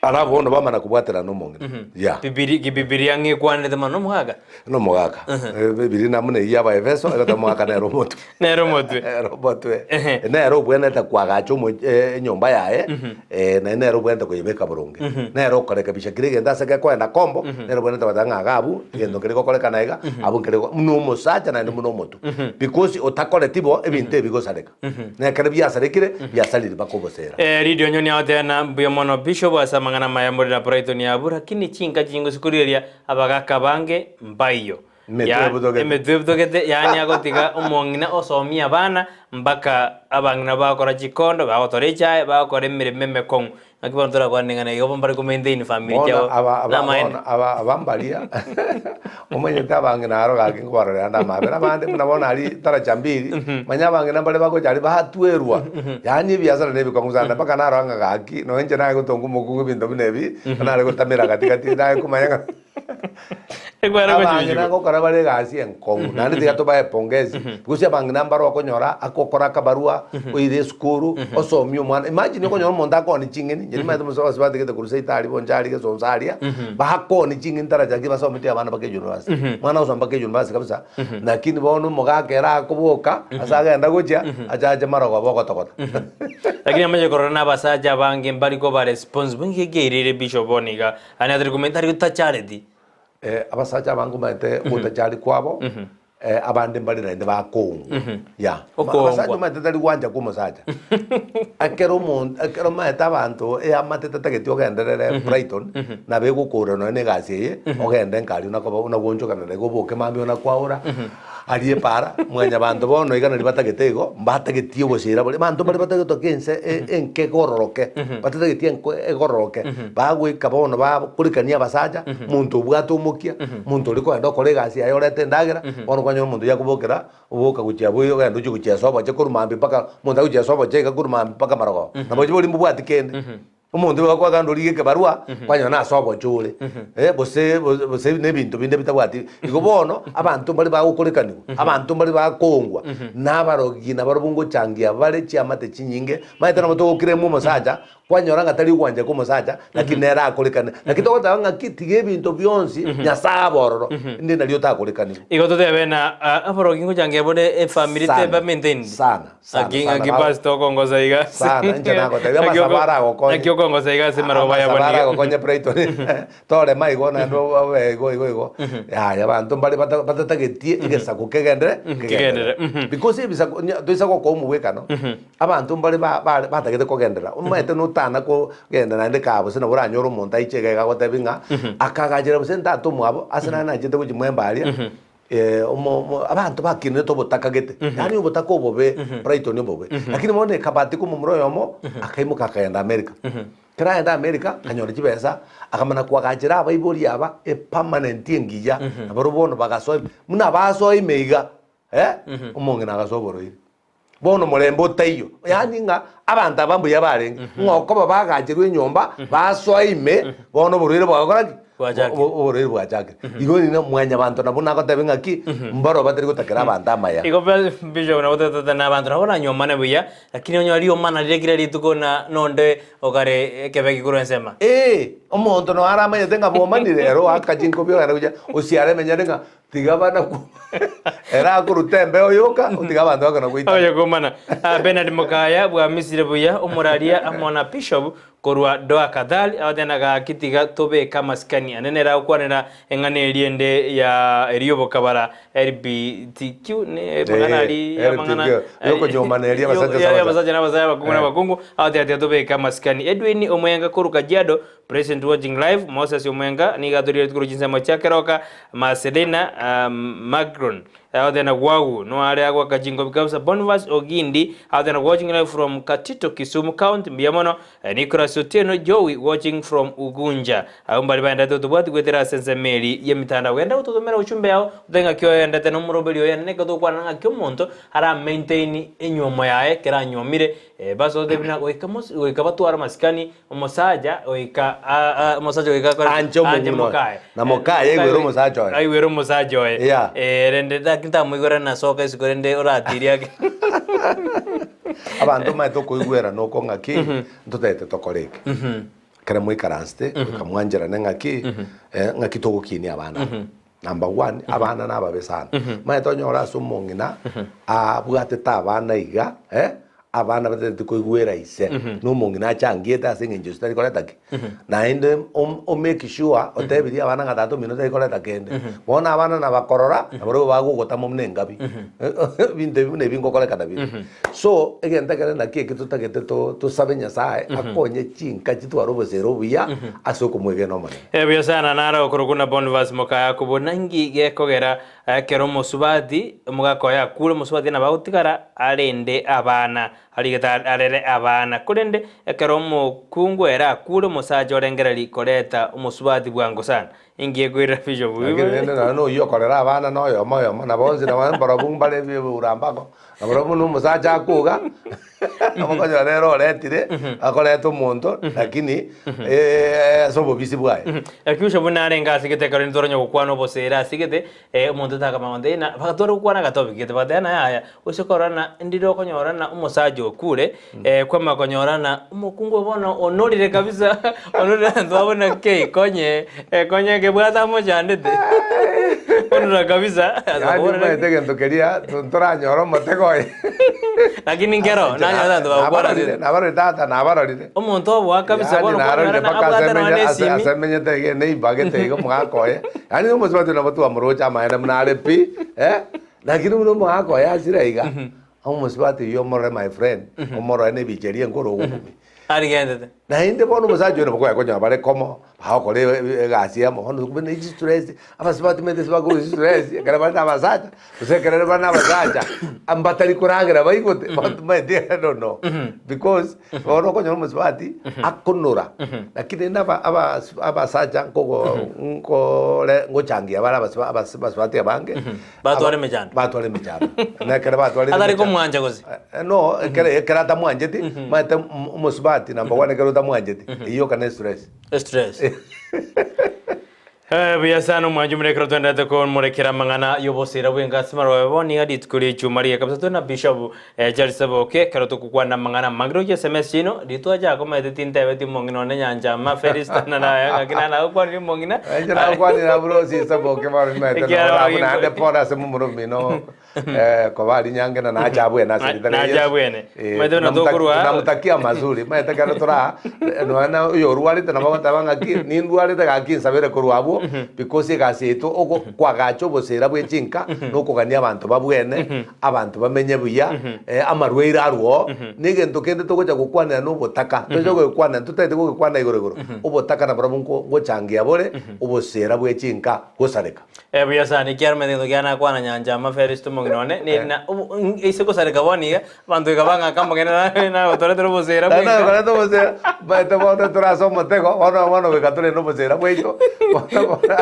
alafu bono bamana kobwaterana omong'ina. Yeah. Bibiri kibibiria ng'a ekwanete mono nomogaka? Nomogaka. Eh, Bibiri namuna eyio y'Abaefeso, egoteba omogaka nere omotwe. Nere omotwe. Nere omotwe. Ehe. Nere obwenerete koagacha omo eh, enyomba yaye, eh, naende nere obwenerete koyebeka boronge. Nere okorekebisha kera egento ase gekoenda kombo, nere obwenerete goteba ng'a iga abwo, egento nkeri gokorekana iga, abwo nkeri go buna omosacha naende buna omotwe. Because otakoreti bo, ebinto ebi bigosareka. Na ekero biasarekire, biasarire mpaka obosera. Eh, Lydia Onyoni agoteba na mbuya mono Bishop ase amang'ana amaya more na Brighton abwo, lakini chinka chingosi korigereria abagaka abange mbaiyo. Emetwe Ya- ebutogete. emetwe ebutogete yaani agotiga omong'ina osomie abana mpaka abang'ina bagokora chikondo, bagotora echae, bagokora emeremo emekong'u. Naki bono torakwane ng'a igo mbare ko maintain family Bono chiabo aba aba namaene. bono aba aba mbaria omanyete abang'ina aro gaki nkobarorera ande amabera abande buna bono aria taracha mbiri manya abang'ina mbare bagocha aria batwerwa yaani ebiasara na ebikong'u sana mpaka narora ng'a gaki nonye inche naye gotonga omokungu ebinto buna ebi nare gotamera gati gati naye komanya ng'a Ekware Abang'ina gochibigwa. ngokora bare egasi enkong'u, naende tiga tobae pongezi, gose abang'ina mbare okonyora agokora akabarua, oire esukuru, osomie omwana. Imagine okonyora omonto akooni ching'eni, inche nimanyete omosae ase batigete korwa seito aria boncha aria gesonso aria, bakooni ching'eni tarachaki basometie abana mpaka university. Omwana agosoma mpaka university kabisa, lakini bono omogaka ere akoboka, ase agenda gochia, achache marogoba ogotogota. Lakini amache korora na abasacha abange mbari koba responsible, inki kiairire bishop bono iga, Yaani atari komanya tari gotachareti. Eh, abasacha abange omanyete ogotachari kwabo eh, abande mbare naende bakoongwa yeah. Okoongwa. Abasacha omanyete tari gwancha kwa omosacha ekero omonto ekero omanyete abanto eamate tetageti ogenderere Brighton nabo egokora nonya na egasi eye ogende nkaria onakoba onagoonchokana na igo oboke mambia onakwaora aria epaara mwanyabanto bono iga naria batagete igo mbatageti oboseera boria abanto mbare batagete gotoka ense e- enke egororoke batatageti enko egororoke bagoika bono bakorikania abasacha omonto obwate omokia omonto oria kogenda okora egasi yaye orete endagera bono kwanyora omonto oyio akobokera oboka gochia abwo ogenda ochie gochiesa oboche korwa mambia mpaka omonto agochiesa oboche iga korwa mambia mpaka marogoba nabo oboche boria mbobwati kende. Omonto igo akoa kando orige ekebarua, kwanyora nase obochie ore, eh, gose gose na ebinto binde bitabwati. Igo bono, abanto mbare bagokorekanigwa, abanto mbare bakoongwa, na abarogi nabarobwo ngochangia bare chiamate chinyinge, omanyete nabo togokiremwa omosacha, kwanyora ng'a tari ogwancha kwa omosacha, lakini nere akorekane. Naki togoteba ng'aki tiga ebinto bionsi Nyasaye abe ororo, inde nario otakorekanigwe. Igo totebe na aborogi ngochangia bore efamiri Sana, teba maintained. sana, sana, Ng'aki sana, ng'aki baba. pastor okongosa iga ase Sana, inche nagotebia ng'aki amasabo oko- aragokonye. ng'aki okongosa iga ase marogoba Amasabo yabo niga. aragokonye Brighton torema igo naende obe igo igo igo yaya abanto mbare bata- batatagetie egesaku kegendere Kegenderere, mhm. Because ebisaku nya- toisa gokoa omobwekano abanto mbare ba- ba- batagete kogenderera omanyete notana kogenda naende kaa gose nabo oranyore omonto aiche iga iga agotebi ng'a akagachera gose ntata omwabo ase naye nachete gochia mwembe aria omo omo abanto bakinete obotaka gete, yaani obotaka obobe, Brighton obobe. Lakini bono ekabati komomura oyomo, akaimoka akagenda America. Ekero aenda America, akanyora chibesa, akamana koagachera abaibori aba epermanent engiya, nabarobwo bono bagasoa ime, buna basoa ime iga, omong'ina agasoa oborwaire. Bono omorembe otaiyo, yaani ng'a abanto aba mbuya barenge, ng'a okoba bagacherwe enyomba, basoa ime, bono oborwaire bwagokora ki? Bwachakire. Obo- Oborwaire bwachakire. Igo nina mwanyabanto nabwo nagotebia ng'aki, mbaro batari gotakera abanto amaya. Igo bishop nabo totete na abanto nabo baranyuomane buya, lakini onyore riomana rire kera rituko na nonde okare ekebe korwa ensemo. Ee, omonto noyo aramanyete ng'a bwomanire, ere oaka chinkobi ogenda gochia osiare emenyene ng'a Tiga abana ku ere akoruta embeo yoka, otiga abanto bakona goitana. Oye komana. Ah, Bernard Mokaya bwamisire buya omoraria amo na Bishop korwa Doha Qatar abatena gaki tiga tobeke amasikani ane nere agokwanera eng'ana eria ende ya eria obokabara LBTQ ne amang'ana ari Eh, amang'ana LBTQ, yokonyomana eria abasacha yo- ase abasacha na abasacha abakungu na Eh. abakungu abateba tiga tobeke amasikani Edwin Omwenga korwa Kajiado Present watching live Moses Omwenga nigo atorigeretie korwa chinsemo chia Keroka Marcelina Macron agoteba Gwagu no are agoaka chinkobi kabisa Boniface Ogindi agoteba watching live from Katito Kisumu County mbuya mono Nicholas Otieno Joey watching from Ugunja abwo mbari baendete otobwati goetera ase ensemo eri y'emitandao genda gototomera uchumbe yao otoe ng'aki oendete na omoroberi oye neke tokwana ng'aki omonto ara maintain enywomo yaye ekero anywomire basote buna goika goika batware amasikani Omosacha goika omosacha goika akore Anche anche omong'ina oye. mokaye. Na mokaye aigwere omosacha oye. Aigwere omosacha oye. Yeah. Eh, rende lakini tamoigwera nasoka isiko rende oratirie ake. Abanto omanyete okoigwera noko ng'aki, ntotagete tokore eke. Ekero moikaransete, goika mwancherane ng'aki, eh, ng'aki togokinia abana aba. Number one, abana nababe sana. Omanyete onyore ase omong'ina, abwatete abana iga, eh, abana batagete koigwera ise, na omong'ina achangiete ase eng'encho ise tari koreta ki? Naende om- o make sure otebirie abana ng'a tata omino tari koreta kende. Bono abana nabakorora, nabarobwo bagogotama buna engabi. Ebinto ebi buna ebi ngokorekana bire. So, egento ekere naki eke totagete to- tosabe Nyasaye akonye chinka chitware obosera obuya ase okomwegena Omonene. Ebuya sana naro okorokwa na Bonifas Mokayakobo nanki gekogera ekero omosubati omogaka oye akure omosubati nabo agotigara arende abana arigete arere abana korende ekero omokungu ere akure omosacha orengereri koreta omosubati bwango sana inki ekoirera Bishop Lakini rende nonya na oyio okorera abana na oyomo oyomo na bonsi nabo mbarobwo mbare ebiurambako nabarobwo buna omosacha akoga Okonyora nere oretire, akoreta omonto, lakini ase obobisi bwaye. Lakini buna narenge ase gete ekero ntoranya gokwana obosera ase gete, omonto takamanya gontebi ng'a bagatwara gokwana agatopic gete, bagateba ng'a yaya, gose korora ng'a ndire okonyora ng'a omosacha okure, kwamanya konyora ng'a omokungu oyo bono onorire kabisa, onorire abanto babona kei konye, konye ekebwate amochandete, onora kabisa, Yaani omanyete egento keria, ntoranyora omotego oye. Lakini nkero, nanyora abanto bagokwana ase Nabarorire, nabarorire tata, nabarorire. Omonto oboa kabisa Yaani bono narorire kwanyora mpaka abwate ase nonya menye- ase- esimi. ase menyete iga neibagete iga omogaka oye. Yaani omosubati nabo twamoroche amaene buna are pi, eh, lakini buna omogaka oye asire iga, omosubati oyio omorore my friend, omorore na ebicha eria enkoro ogokumia. Arigendete. Naende bono omosacha oyo nabo kware konyora bare komo. Bagokora egasi amo, bono kumbe ne chistress, abasubati omanyete ase bakorwa chistress ekero bare na abasacha, gose ekero bare na abasacha, mbatari koragera baigote, omanyete I don't know. Because, bono okonyora omosubati, akonora, lakini rende aba aba abasacha nkogo nkore ngochangia bare abasuba abas abasubati abange, Batware emechando. Batware emechando. Na ekero batwarire Atari emechando- komwancha gose? Eh, no, ekero ekero atamwancheti, omanyete omosubati number one ekero otamwancheti, eyio yoka ne stress. Stress. Eh, buya sana omwanchi omore ekero twenderete komorekera amang'ana y'obosera bw'engasi marobe bono iga rituko ria echuma rigiya kabisa tore na Bishop eh, Charles Saboke ekero tokokwana amang'ana amange roche SMS chiaino ritwacha komanyete tintebeti omong'ina one Nyanchama Felista na naye ng'aki nana nagokwanirie omong'ina Inche nagokwanire abwo rosie Saboke bono nimaete Ekiagera noro abwo baginko- naende pore ase momura omino koba aria nyange na nache abwene ase ritana Nache ria Yeso. abwene. Eh, Maete buna tunamutaki- tokorwa- tunamutakia mazuri maete ekero toraa nonya na oyorwarete nabo agoteba ng'aki nindwarete gaki nsabere korwa abwo because egasi yaito ogo kwagacha obosera bwe chinka na okogania abanto babwene abanto bamenye buya amarwaire arwe oo na egento kende togocha gokwanera na obotaka toche gokwana ntotagete gogekwana igoro igoro obotaka nabarobwo nko ngochangia bore obosera bwe chinka gosareka. Eh, buya sana ekiagera omanyete gento kiane nakwana nyancha ama Felisito omong'ina one ne na obo ase gosareka bono iga abanto iga bang'aka amagena na nagotoretera obosera Naende bwenka. nagokoreta obosera, omanyete bono tore ase omotego, bono bono goika torende obosera bwaito, bono bono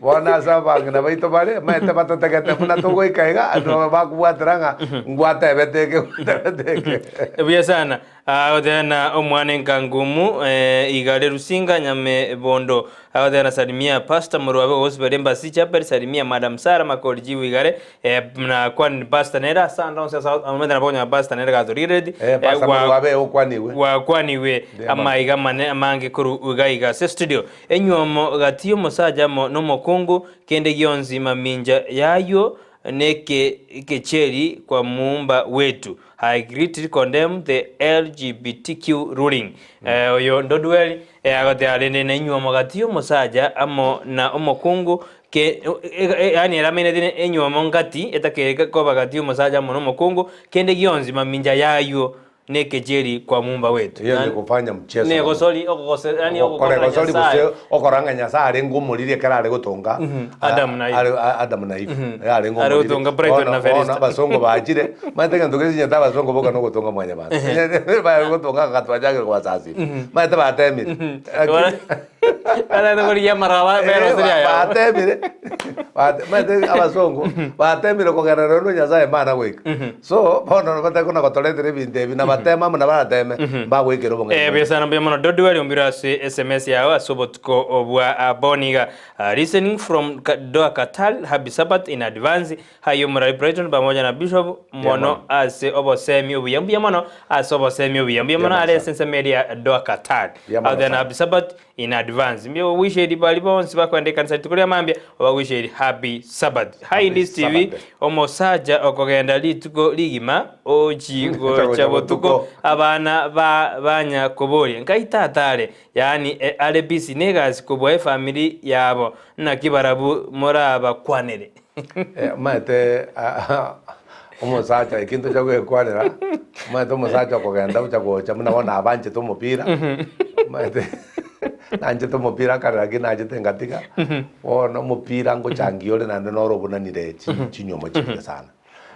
bono ase abang'ina baito bare, omanyete batotegete buna togoika iga, ando bakobwatera ng'a ngwatebete eke ngwatebete eke. Buya sana. Agoteba na omwana enkangumu igare Rusinga Nyamebondo. Agoteba na salimia Pastor Morwabe Gospel Embassy Chapel salimia Madam Sarah Makori Jibu igare na kwan Pastor nere ase ande onsi ase omanyete nabo okonyora Pastor nere gatorigerereti Eh, Pastor Morwabe okwaniwe. gwakwaniwe Ndiyo. amaiga amane amange korwa iga iga ase studio. Enywomo gati y'omosacha amo nomokungu kende gionsi mamincha yaywo neke ekecheri kwa muumba wetu. I greatly condemn the LGBTQ ruling. Eh, oyo Ndodwell eh, agoteba rende nenyuomo gati y'omosacha amo na omokungu ke eh, eh, yaani ere amaineti ne enyuomo ngati etakeri koba gati y'omosacha amo na omokungu kende gionsi mamincha yaywo nekecheri kwa mumba wetu. Hiyo ni kufanya mchezo. Negosori okogose yaani Okore ogokora gosori Nyasaye. gose okora ng'a Nyasaye arenge omoriri ekero are gotonga Adam na Eve. are- a- Adam na Eve. Eh, arenge Are omoriri. gotonga Brighton Bono- na Felista. bono abasongo bachire, omanyete egento gesinyete abasongo boka na ogotonga mwanyabanto. Bare gotonga gatwachakire kobasasima. Omanyete batemire. Lakini- Barete korigia amaraba beroseria ayabo. Batemire, bate- omanyete abasongo batemire kogenda nonya na Nyasaye mbana goika. So, bono batari kona gotoretera ebinto ebi, na bateme amo na barateme, mbagoikera obong'aini Eh, bonde. buya sana mbuya mono Dodwell ombire ase SMS yao ase obotuko obwa ah, bono iga. Ah, listening from Ka- Doha Qatar, happy Sabbath in advance. Hi omorari Brighton pamoja na Bishop mono mono. ase obosemi obuya mbuya mono ase obosemi obuya mbuya mono Mbuya mono are sana. ase ensemo eria ya Doha Qatar. Mbuya mono Other than sana. happy Sabbath in advance. Mbuya wishe bari bonsi bakwenda ekanisa rituko ria mambia obawishe happy Sabbath. Hi Happy Indis TV Sabbath. omosacha okogenda rituko rigima ochi gocha Gocha botuko botuko. abana ba banya koboria nkai tata are yaani e, are busy negasi kobua efamiri yabo naki barabu morabakwanere. Eh, omanyete omosacha ekio ntocha goekwanera, omanyete omosacha okogenda gocha gocha buna bono abanchete omopira, omanyete nanchete omopira kare lakini nachete ngatiga, bono omopira ngochangia ore naende noro obunanire chi chinywomo chinge sana.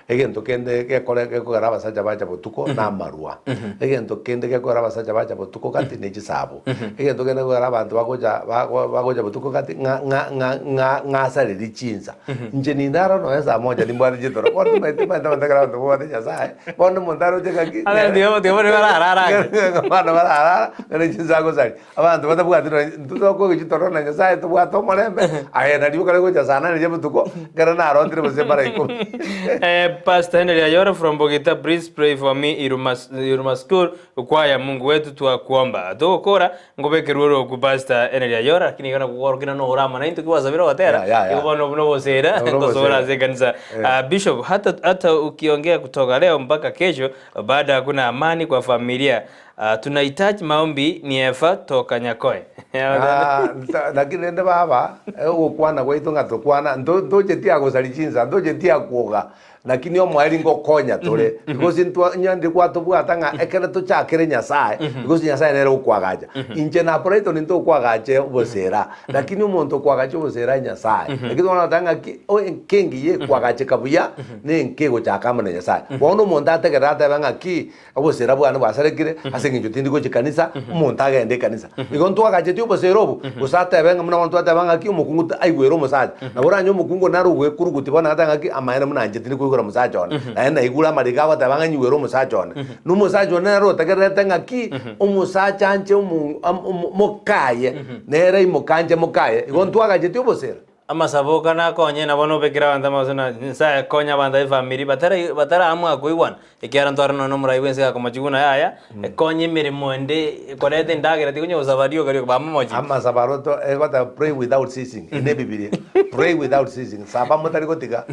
Egento kende gekore gekogera abasacha bacha botuko na amarwa. Egento kende gekogera abasacha bacha botuko gati ne chisabo. Egento kende gekogera abanto bagocha bago bagocha botuko gati ng'a ng'a ng'a ng'a ng'asareri chinsa. Inche ninde aro nonya saa moja nimbwate chitoro. Bono timanyeti timanyeti abanto ekero abanto babwate Nyasaye, bono omonto aroche ng'aki Abere tiga tiga bono bararara ake. Abana bararara, ng'a chinsa agosaria. Abanto batabwati nonya intwe tokoigwa chitoro na Nyasaye tobwate omorembe, aye nario okare gocha saa nane chia botuko, ekero narotire gose mara ikomi. Eh, Pastor Henry Ayora from Bogita, please pray for me Iruma, Iruma School kwaya Mungu wetu twakuomba. Togokora ngobekerwe oroku Pastor Henry Ayora lakini iga nagogorokina no orama na intwe kiwasabire ogotera Yeah, yeah, yeah. igo bono buna obosera Buna obosera. tosora ase ekanisa. Eh. Ah, Bishop hata hata ukiongea kutoka leo mpaka kesho bado hakuna amani kwa familia. Ah, tunahitaji maombi ni Eva toka Nyakoe. Ah, nta- lakini rende baba, eh, ogokwana gwaito ng'a tokwana, nto- ntocheti agosaria chinsa, ntocheti akwoga. Lakini omoerio ngokonya tore because intwa onye gwatobwata ng'a ekero tochakere Nyasaye because Nyasaye nere okwagacha. Inche na Brighton ntokwagacha obosera lakini omonto okwagacha obosera Nyasaye. Lakini bono nagoteba ng'aki o enka engiya ekwagacheka buya na enka egochaka amo na Nyasaye. Bono omonto ategerere atebe ng'aki Obosera bwane bwasarekire ase engencho tindi gochia ekanisa, omonto agende ekanisa. Igo ntwagachetie obosera obo, gose atebe ng'a buna bono twateba ng'aki omokungu ta aigwere omosacha. Nabo oranyore omokungu onde nare ogoekurugutia bono agateba ng'aki amaene buna inche tindi koigwera omosacha one. Naende naigure amariko agoteba ng'a nyigwere omosacha one. Na omosacha one nere otegererete ng'aki, omosacha anche omo am omo mokaye, nere aimoka anche mokaye. Igo ntwagachetie obosera. Amasabo ka nakonye nabo nobekere abanto amaso na Nyasaye akonye abanto b'efamiri batara bataraamua koigwana, ekiagera ntware nonya omorai bw'ense gakomochigwa buna yaya, ekonye emeremo ende ekoreta endagera tikonya gosaba rioka rioka bamomochie. Amasabo aro to egoteba pray without ceasing, eye ne ebibiria, pray without ceasing, saba motari gotiga.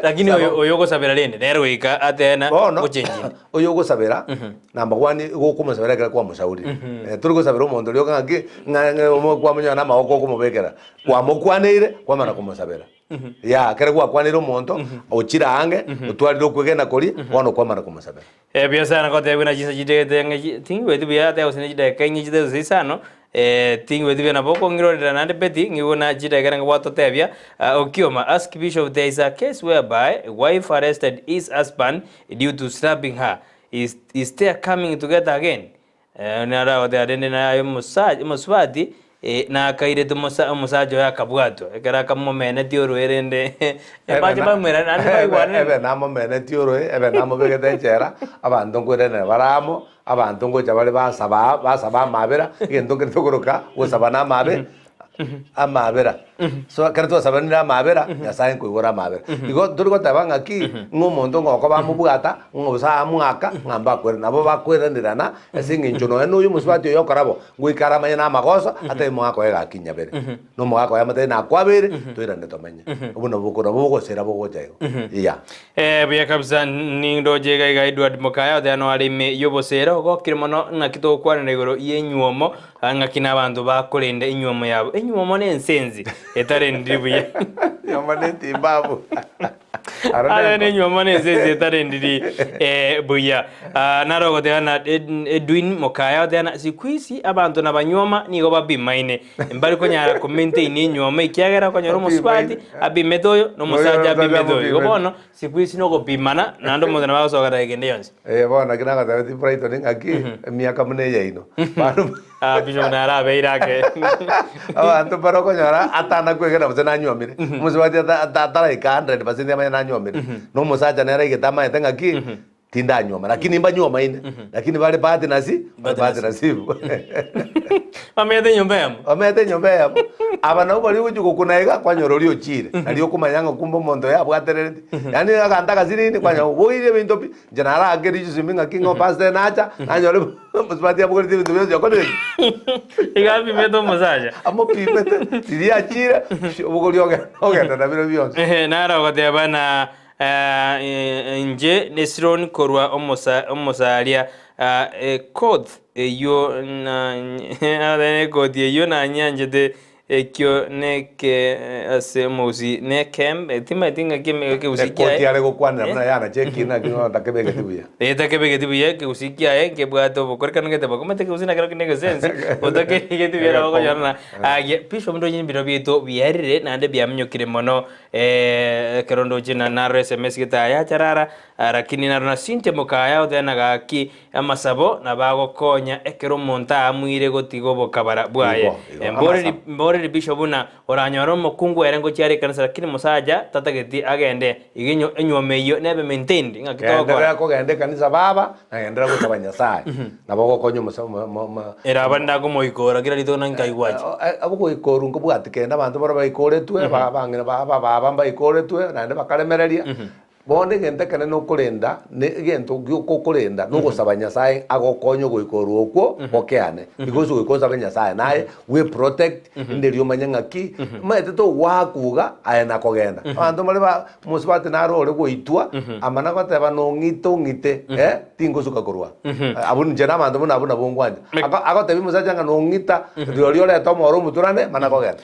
Lakini Saba. oyo oyo ogosabera rende nere goika atena Bono gochenchia. oyo ogosabera number one igo okomosabera ekero kwamoshaurire. Tori gosabera omonto rioka ng'aki ng'a ng'a kwamonyora na amagoko okomobekera. Kwamokwaneire, kwamana komosabera. Yea, ekero gwakwaneire omonto, ochire aange, otwarire okwegena koria, bono kwamana komosabera. Ebuya sana goteba buna chinsa chidegete ng'a chi tingigweti buya ata gose ne chidakika inye chitato gose isano, tingigweti buya nabo okong'irorera naende Betty, ng'igwe buna chidakika nabo gwatotebia, Okioma, ask Bishop there is a case whereby wife arrested his husband due to slapping her, is is there coming together again? Naro agoteba rende naye aye omosacha omosubati, nakairete omosa omosacha oye akabwatwa, ekero akamomenetie oroe rende Ebe mbache na- bamwerane naende ebe- baigwanane. ebe namomenetie oroe, ebe namobegete echela, abanto nkwerenera bare amo, abanto ngocha bare basaba basaba amabera, egento nkere tokoroka gosaba na amabe, amabera. So ekero twasabanire amabera, Nyasaye nkoigora amabera. Igo tori goteba ng'aki, ng'a omonto ng'a okoba amobwata, ng'a gose amoaka, ng'a mbakwere. Nabo bakweranderana ase eng'encho nonya na oyo omosubati oyo okora bo, ngoika aramanye na amagoso, atebe omogaka oye gaki nyabere. Na omogaka oye amotebie nakwabeire, toirane tomenye. Obwo nabwo bokoro nabwo bogosera bogocha igo. Yeah. Buya kabisa nindoche iga iga Edward Mokaya oteba noare ime y'obosera ogokire mono ng'aki togokwanera igoro y'enyuomo Ng'aki nabanto bakorenda enyuomo yabo. Enyuomo nensenzi etarendiri buya. Enyuomo netimbabu. Aro Aro nenko. nenyuomo nensenzi etarendiri eh, buya. Ah, naro ogoteba na Ed- Edwin Mokaya ogoteba na siku hizi abanto nabanyuoma nigo babimaine mbari konyara ko maintain enyuomo ekiagera okonyora omosubati Babimaine. abimete oyo na omosacha Oyo abimete oyo. Igo abimete. bono siku hizi nogopimana naende omonto nabo agosoka dageka ende yonsi. Eh, bono naki nagotebetie Brighton ng'aki, emiaka buna eyaino. Bano Ah, Bishop narabeire ake. abanto mbare okonyora atana kwegena gose nanywomire. Omosubati ata- ata- ataraika 100% amanye nanywomire. Na omosacha nere aigete amaete ng'aki, tindanywoma. Lakini mbanywomaine, lakini bare bahati nasi, bare bahati nasibu. Bamenyete enyomba eyemo. Bamenyete enyomba eyemo. Aba nabo baria ogochia gokuna iga, kwanyora oria ochire. Nario okomanya ng'a kumbe omonto oyo abwaterereti. Yaani aganto agasiriri, kwanyora oboirie ebinto pi, Inche narakerie chisemi ng'aki ng'a opastor nacha, nanyore omosubati abogoretie ebinto bionsi okorire ki? Iga apimete omosacha. Amopimete, riria achire, obogoria ogenda ogenda nabirobio bionsi. Ehe, naro ogoteba na eh, inche Nesironi korwa omosa omosaria ah, ekoth eyio na ekoti eyio nanyanchete Ekio neke ase omogusii nekembe, timaeti ng'aki ekegusii Ekoti kiaye. are gokwanera buna yana chekina naki bono takebegeti buya. Eh, takebegeti buya ekegusii kiaye nkebwate obokorekanu gete bokomete ekegusii nakero kende egesensi otakebegeti buya nabo okonyora na aye bishop ndoche ebiro biaito biarire naende biaminyokire mono ekero ndoche na naro sms gete aya acharara lakini naro na Cynthia mokaya oteba gaki Amasabo nabagokonya ekero omonto aamuire gotiga obokabara bwaye. Igo, igo, Mboreri, amasabo. mboreri bishop buna oranyore omokungu ere ngochia are ekanisa lakini mosacha tatageti agende iga enyo enyuomo eyio nebe maintained ng'aki Genderera togokora. kogenda ekanisa baba, na genderera gosaba Nyasaye. Nabo ogokonya omosa omo omo omo Ere abande nakomoikora kera rituko na nkaigwa ache. Ogoikorwa nkobwati kende abanto baria baikoretwe, ba abang'ina ba abababa mbaikoretwe, naende bakaremereria. Bono egento ekenene okorenda, ne egento gioka okorenda, nogosaba Nyasaye agokonye ogoika orwo okwo gokeane. Because goika osabe Nyasaye naye bwe protect, inde erio omanye ng'aki, omanyete togoakuga aye na kogenda. Abanto mbare ba mosubati naro ore goitwa, amana goteba nong'ite ong'ite eh, tingosuka korwa aa. Abwo inche na abanto buna abwo nabwo nkwancha. Ako agotebia omosacha ng'a nong'ita, rirorio orete omoro omoturane, mana kogenda.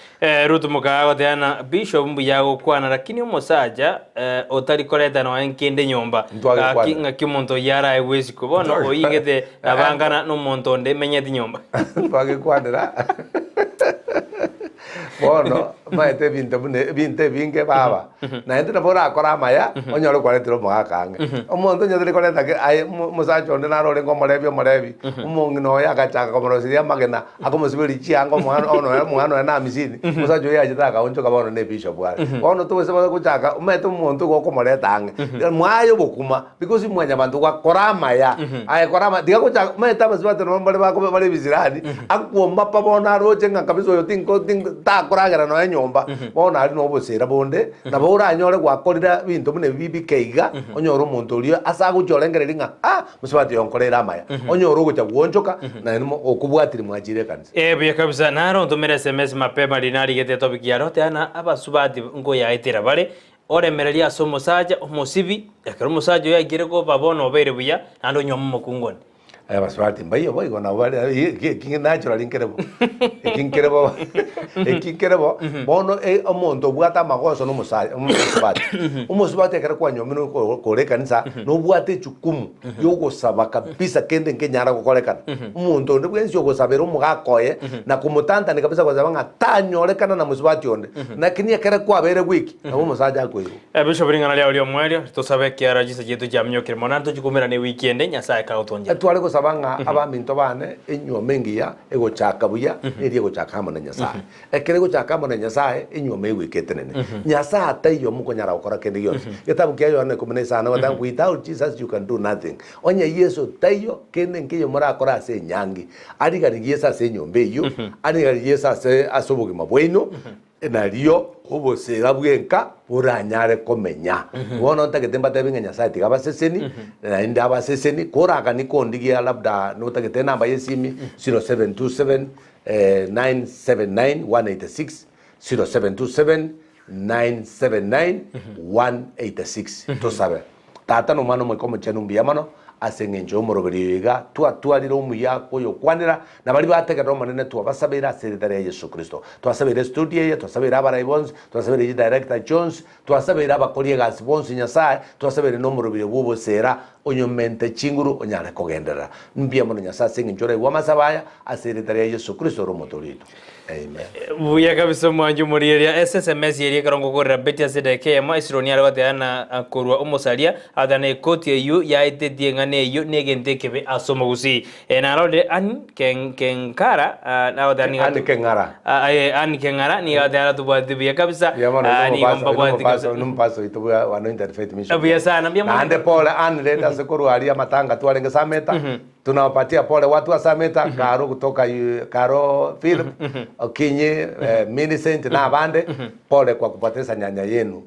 Ruth mokaga goteba na bishop mbuya agokwana lakini omosacha otari koreta. koreta nonya nkende nyomba. Ntwagekwana. Gaki ng'aki omonto oyio araegwe isiko. Bono Ntwage- oigete nabangana nomonto onde menyeti nyomba. Twagekwanera bono omanyete ebinto buna ebinto ebinge baba naende nabo orakore amaya onyore kwaretire omogaka ang'e. Omonto onye tari koreta ke aye omo omosacha onde naro orenge omorebi omorebi, omong'ina oye agachaka komoroseria amagena akomosiberia chianga omwana ono omwana oye na amisini, omosacha oyio achete akaonchoka bono na ebishop are. Bono tobase gochaka omanyete omonto igo okomoreta ang'e, mwaye obokima. Because mwanyabanto gwakora amaya, aye kora amaya, tiga gochaka omanyete abasubati nabo mbare bakoba bare ebisirani, akwomba pa bono aroche ng'a kabisa oyo tinko tinko takoragera nonya nyomba, bono aria nobosera bonde, nabo oranyore gwakorire ebinto buna ebi bike iga, onyore omonto oria ase agochia orengereria ng'a ah, mosubati oyo onkoreire amaya, onyore ogocha gwoonchoka naende mo okobwatire mwachire ekanisa. Eh, buya kabisa. Naro ontomere SMS mapema riria narigete etopic yare oteba ng'a abasubati nkoyaetera bare Oremererie ase omosacha omosibi, ekero omosacha oyo aikire koba bono obeire buya, naende onyuome omokungu onde. Aye abasubati mbaiyo boigo nabo bare eki eki naturally nkere bo eki nkere bo eki nkere bo bono e omonto obwate amagoso na omosacha omosubati omosubati ekero kwanyuomire oko kore ekanisa nobwate ejukumu ya ogosaba kabisa kende nkenyara gokorekana. Omonto onde bwensi ogosabera omogaka oye na komotantani kabisa gosaba ng'a tanyorekana na mosubati onde lakini ekere kwabeire gwiki Nabo omosacha akoirwa. Bishop ring'ana riao ri'omoerio, tosabe ekiagera chinsa chiaito chiaminyokire mono, naende tochikomerana ewiki ende, Nyasae kagotwanchera. Tware gosaba ng'a abaminto bane enyuomo engiya egochaka buya neria egochaka amo na Nyasae. Ekero egochaka amo na Nyasae, enyuomo egoika etenene. Nyasae ataiyo mokonyara gokora kende gionsi. Getabu kia Yohana ikomi na isano egoteba ng'a without Jesus you can do nothing. Onye Yeso taiyo, kende nkeiyo morakore ase enyangi. Arigani Yeso ase enyomba eyio, arigani Yeso ase ase obogima bwaino, Nario obosera bw'enka boranyare komenya. Bono ntagete mbatebi ng'a Nyasae tiga abaseseni, naende abaseseni, koragani kondigia labda notagete enamba y'esimi 0727 979 186, 0727 979 186. Tosabe. Tata na Omwana Omoika Omochenu mbuya mono ase engencho y'omoroberio oyo iga twatwarire omuya koyokwanera, na baria bategerera Omonene twabasabeire ase erieta ria Yeso Kristo. Twasabeire estudio eye, twasabeire abarai bonsi, twasabeire chidirector chionsi, twasabeire abakori egasi bonsi Nyasae, twasabeire na omoroberio bw'oboseera onyomente chinguru onyare kogenderera. Mbuya mono Nyasae ase engencho oraigwe amasabo aya ase erieta ria Yeso Kristo ore omotoori oito. Amen. Buya kabisa omwanchi omorigereria ase SMS eria ekero ngokorera Betty ase edageka eyemo Esironi are goteba na korwa omosaria agoteba na ekoti eyio yaetetie eng'ana eyio negento ekebe ase omogusii. Eh, narorire Ann Ken Kenkara ah, agoteba nigo Ann Keng'ara. Ah, eh, Ann Keng'ara nigo agoteba aratobwati buya kabisa Mbuya mono, Ah, oyo nigo nomopasa- oyo mbabwati nomopasa- kabisa. oyo nomopasa oito bwa bwa Anointed Faith Mission. Buya sana, mbuya mono. Naende pole Ann rende ase korwa aria amatanga twarenge Sameta, Tunawapatia pole watu wa Sameta, Karo kutoka Karo Philip, Okinyi, eh, Millicent na abande, pole kwa kupoteza nyanya yenu.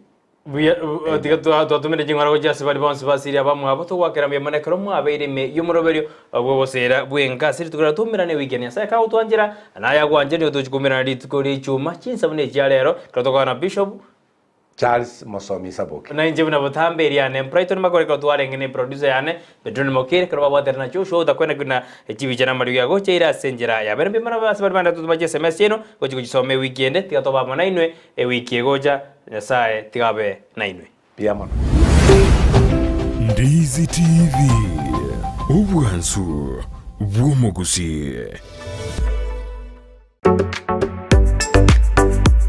Buya, uh, tiga twatumire ching'ora gochia ase baria bonsi basiri abamwabo togwakera mbuya mono ekero mwabeire ime y'omoroberio bw'oboseera bw'enka ase rituko riria twaumerane ewiki eye Nyasae kagotwanchera naye agwanche nigo tochi koumerana rituko ria ichuma chinsa buna echia rero ekero tokogana na Bishop Charles Mosomi Saboke. Na inche buna botambe eria yane Brighton Makore ekero twarenge ne producer yane Bedron Mokere ekero babwaterana na Joshua otakwenda buna chibicha na amariogi agocha ire ase enchera ya bene mbuya mono ase baria bande totoma chi sms chiaino gochi gochisoma ewiki ende tiga tobe amo nainwe ewiki egocha Nyasae tiga abe nainwe. Mbuya mono. Ndizi TV, obwansu bw'omogusii.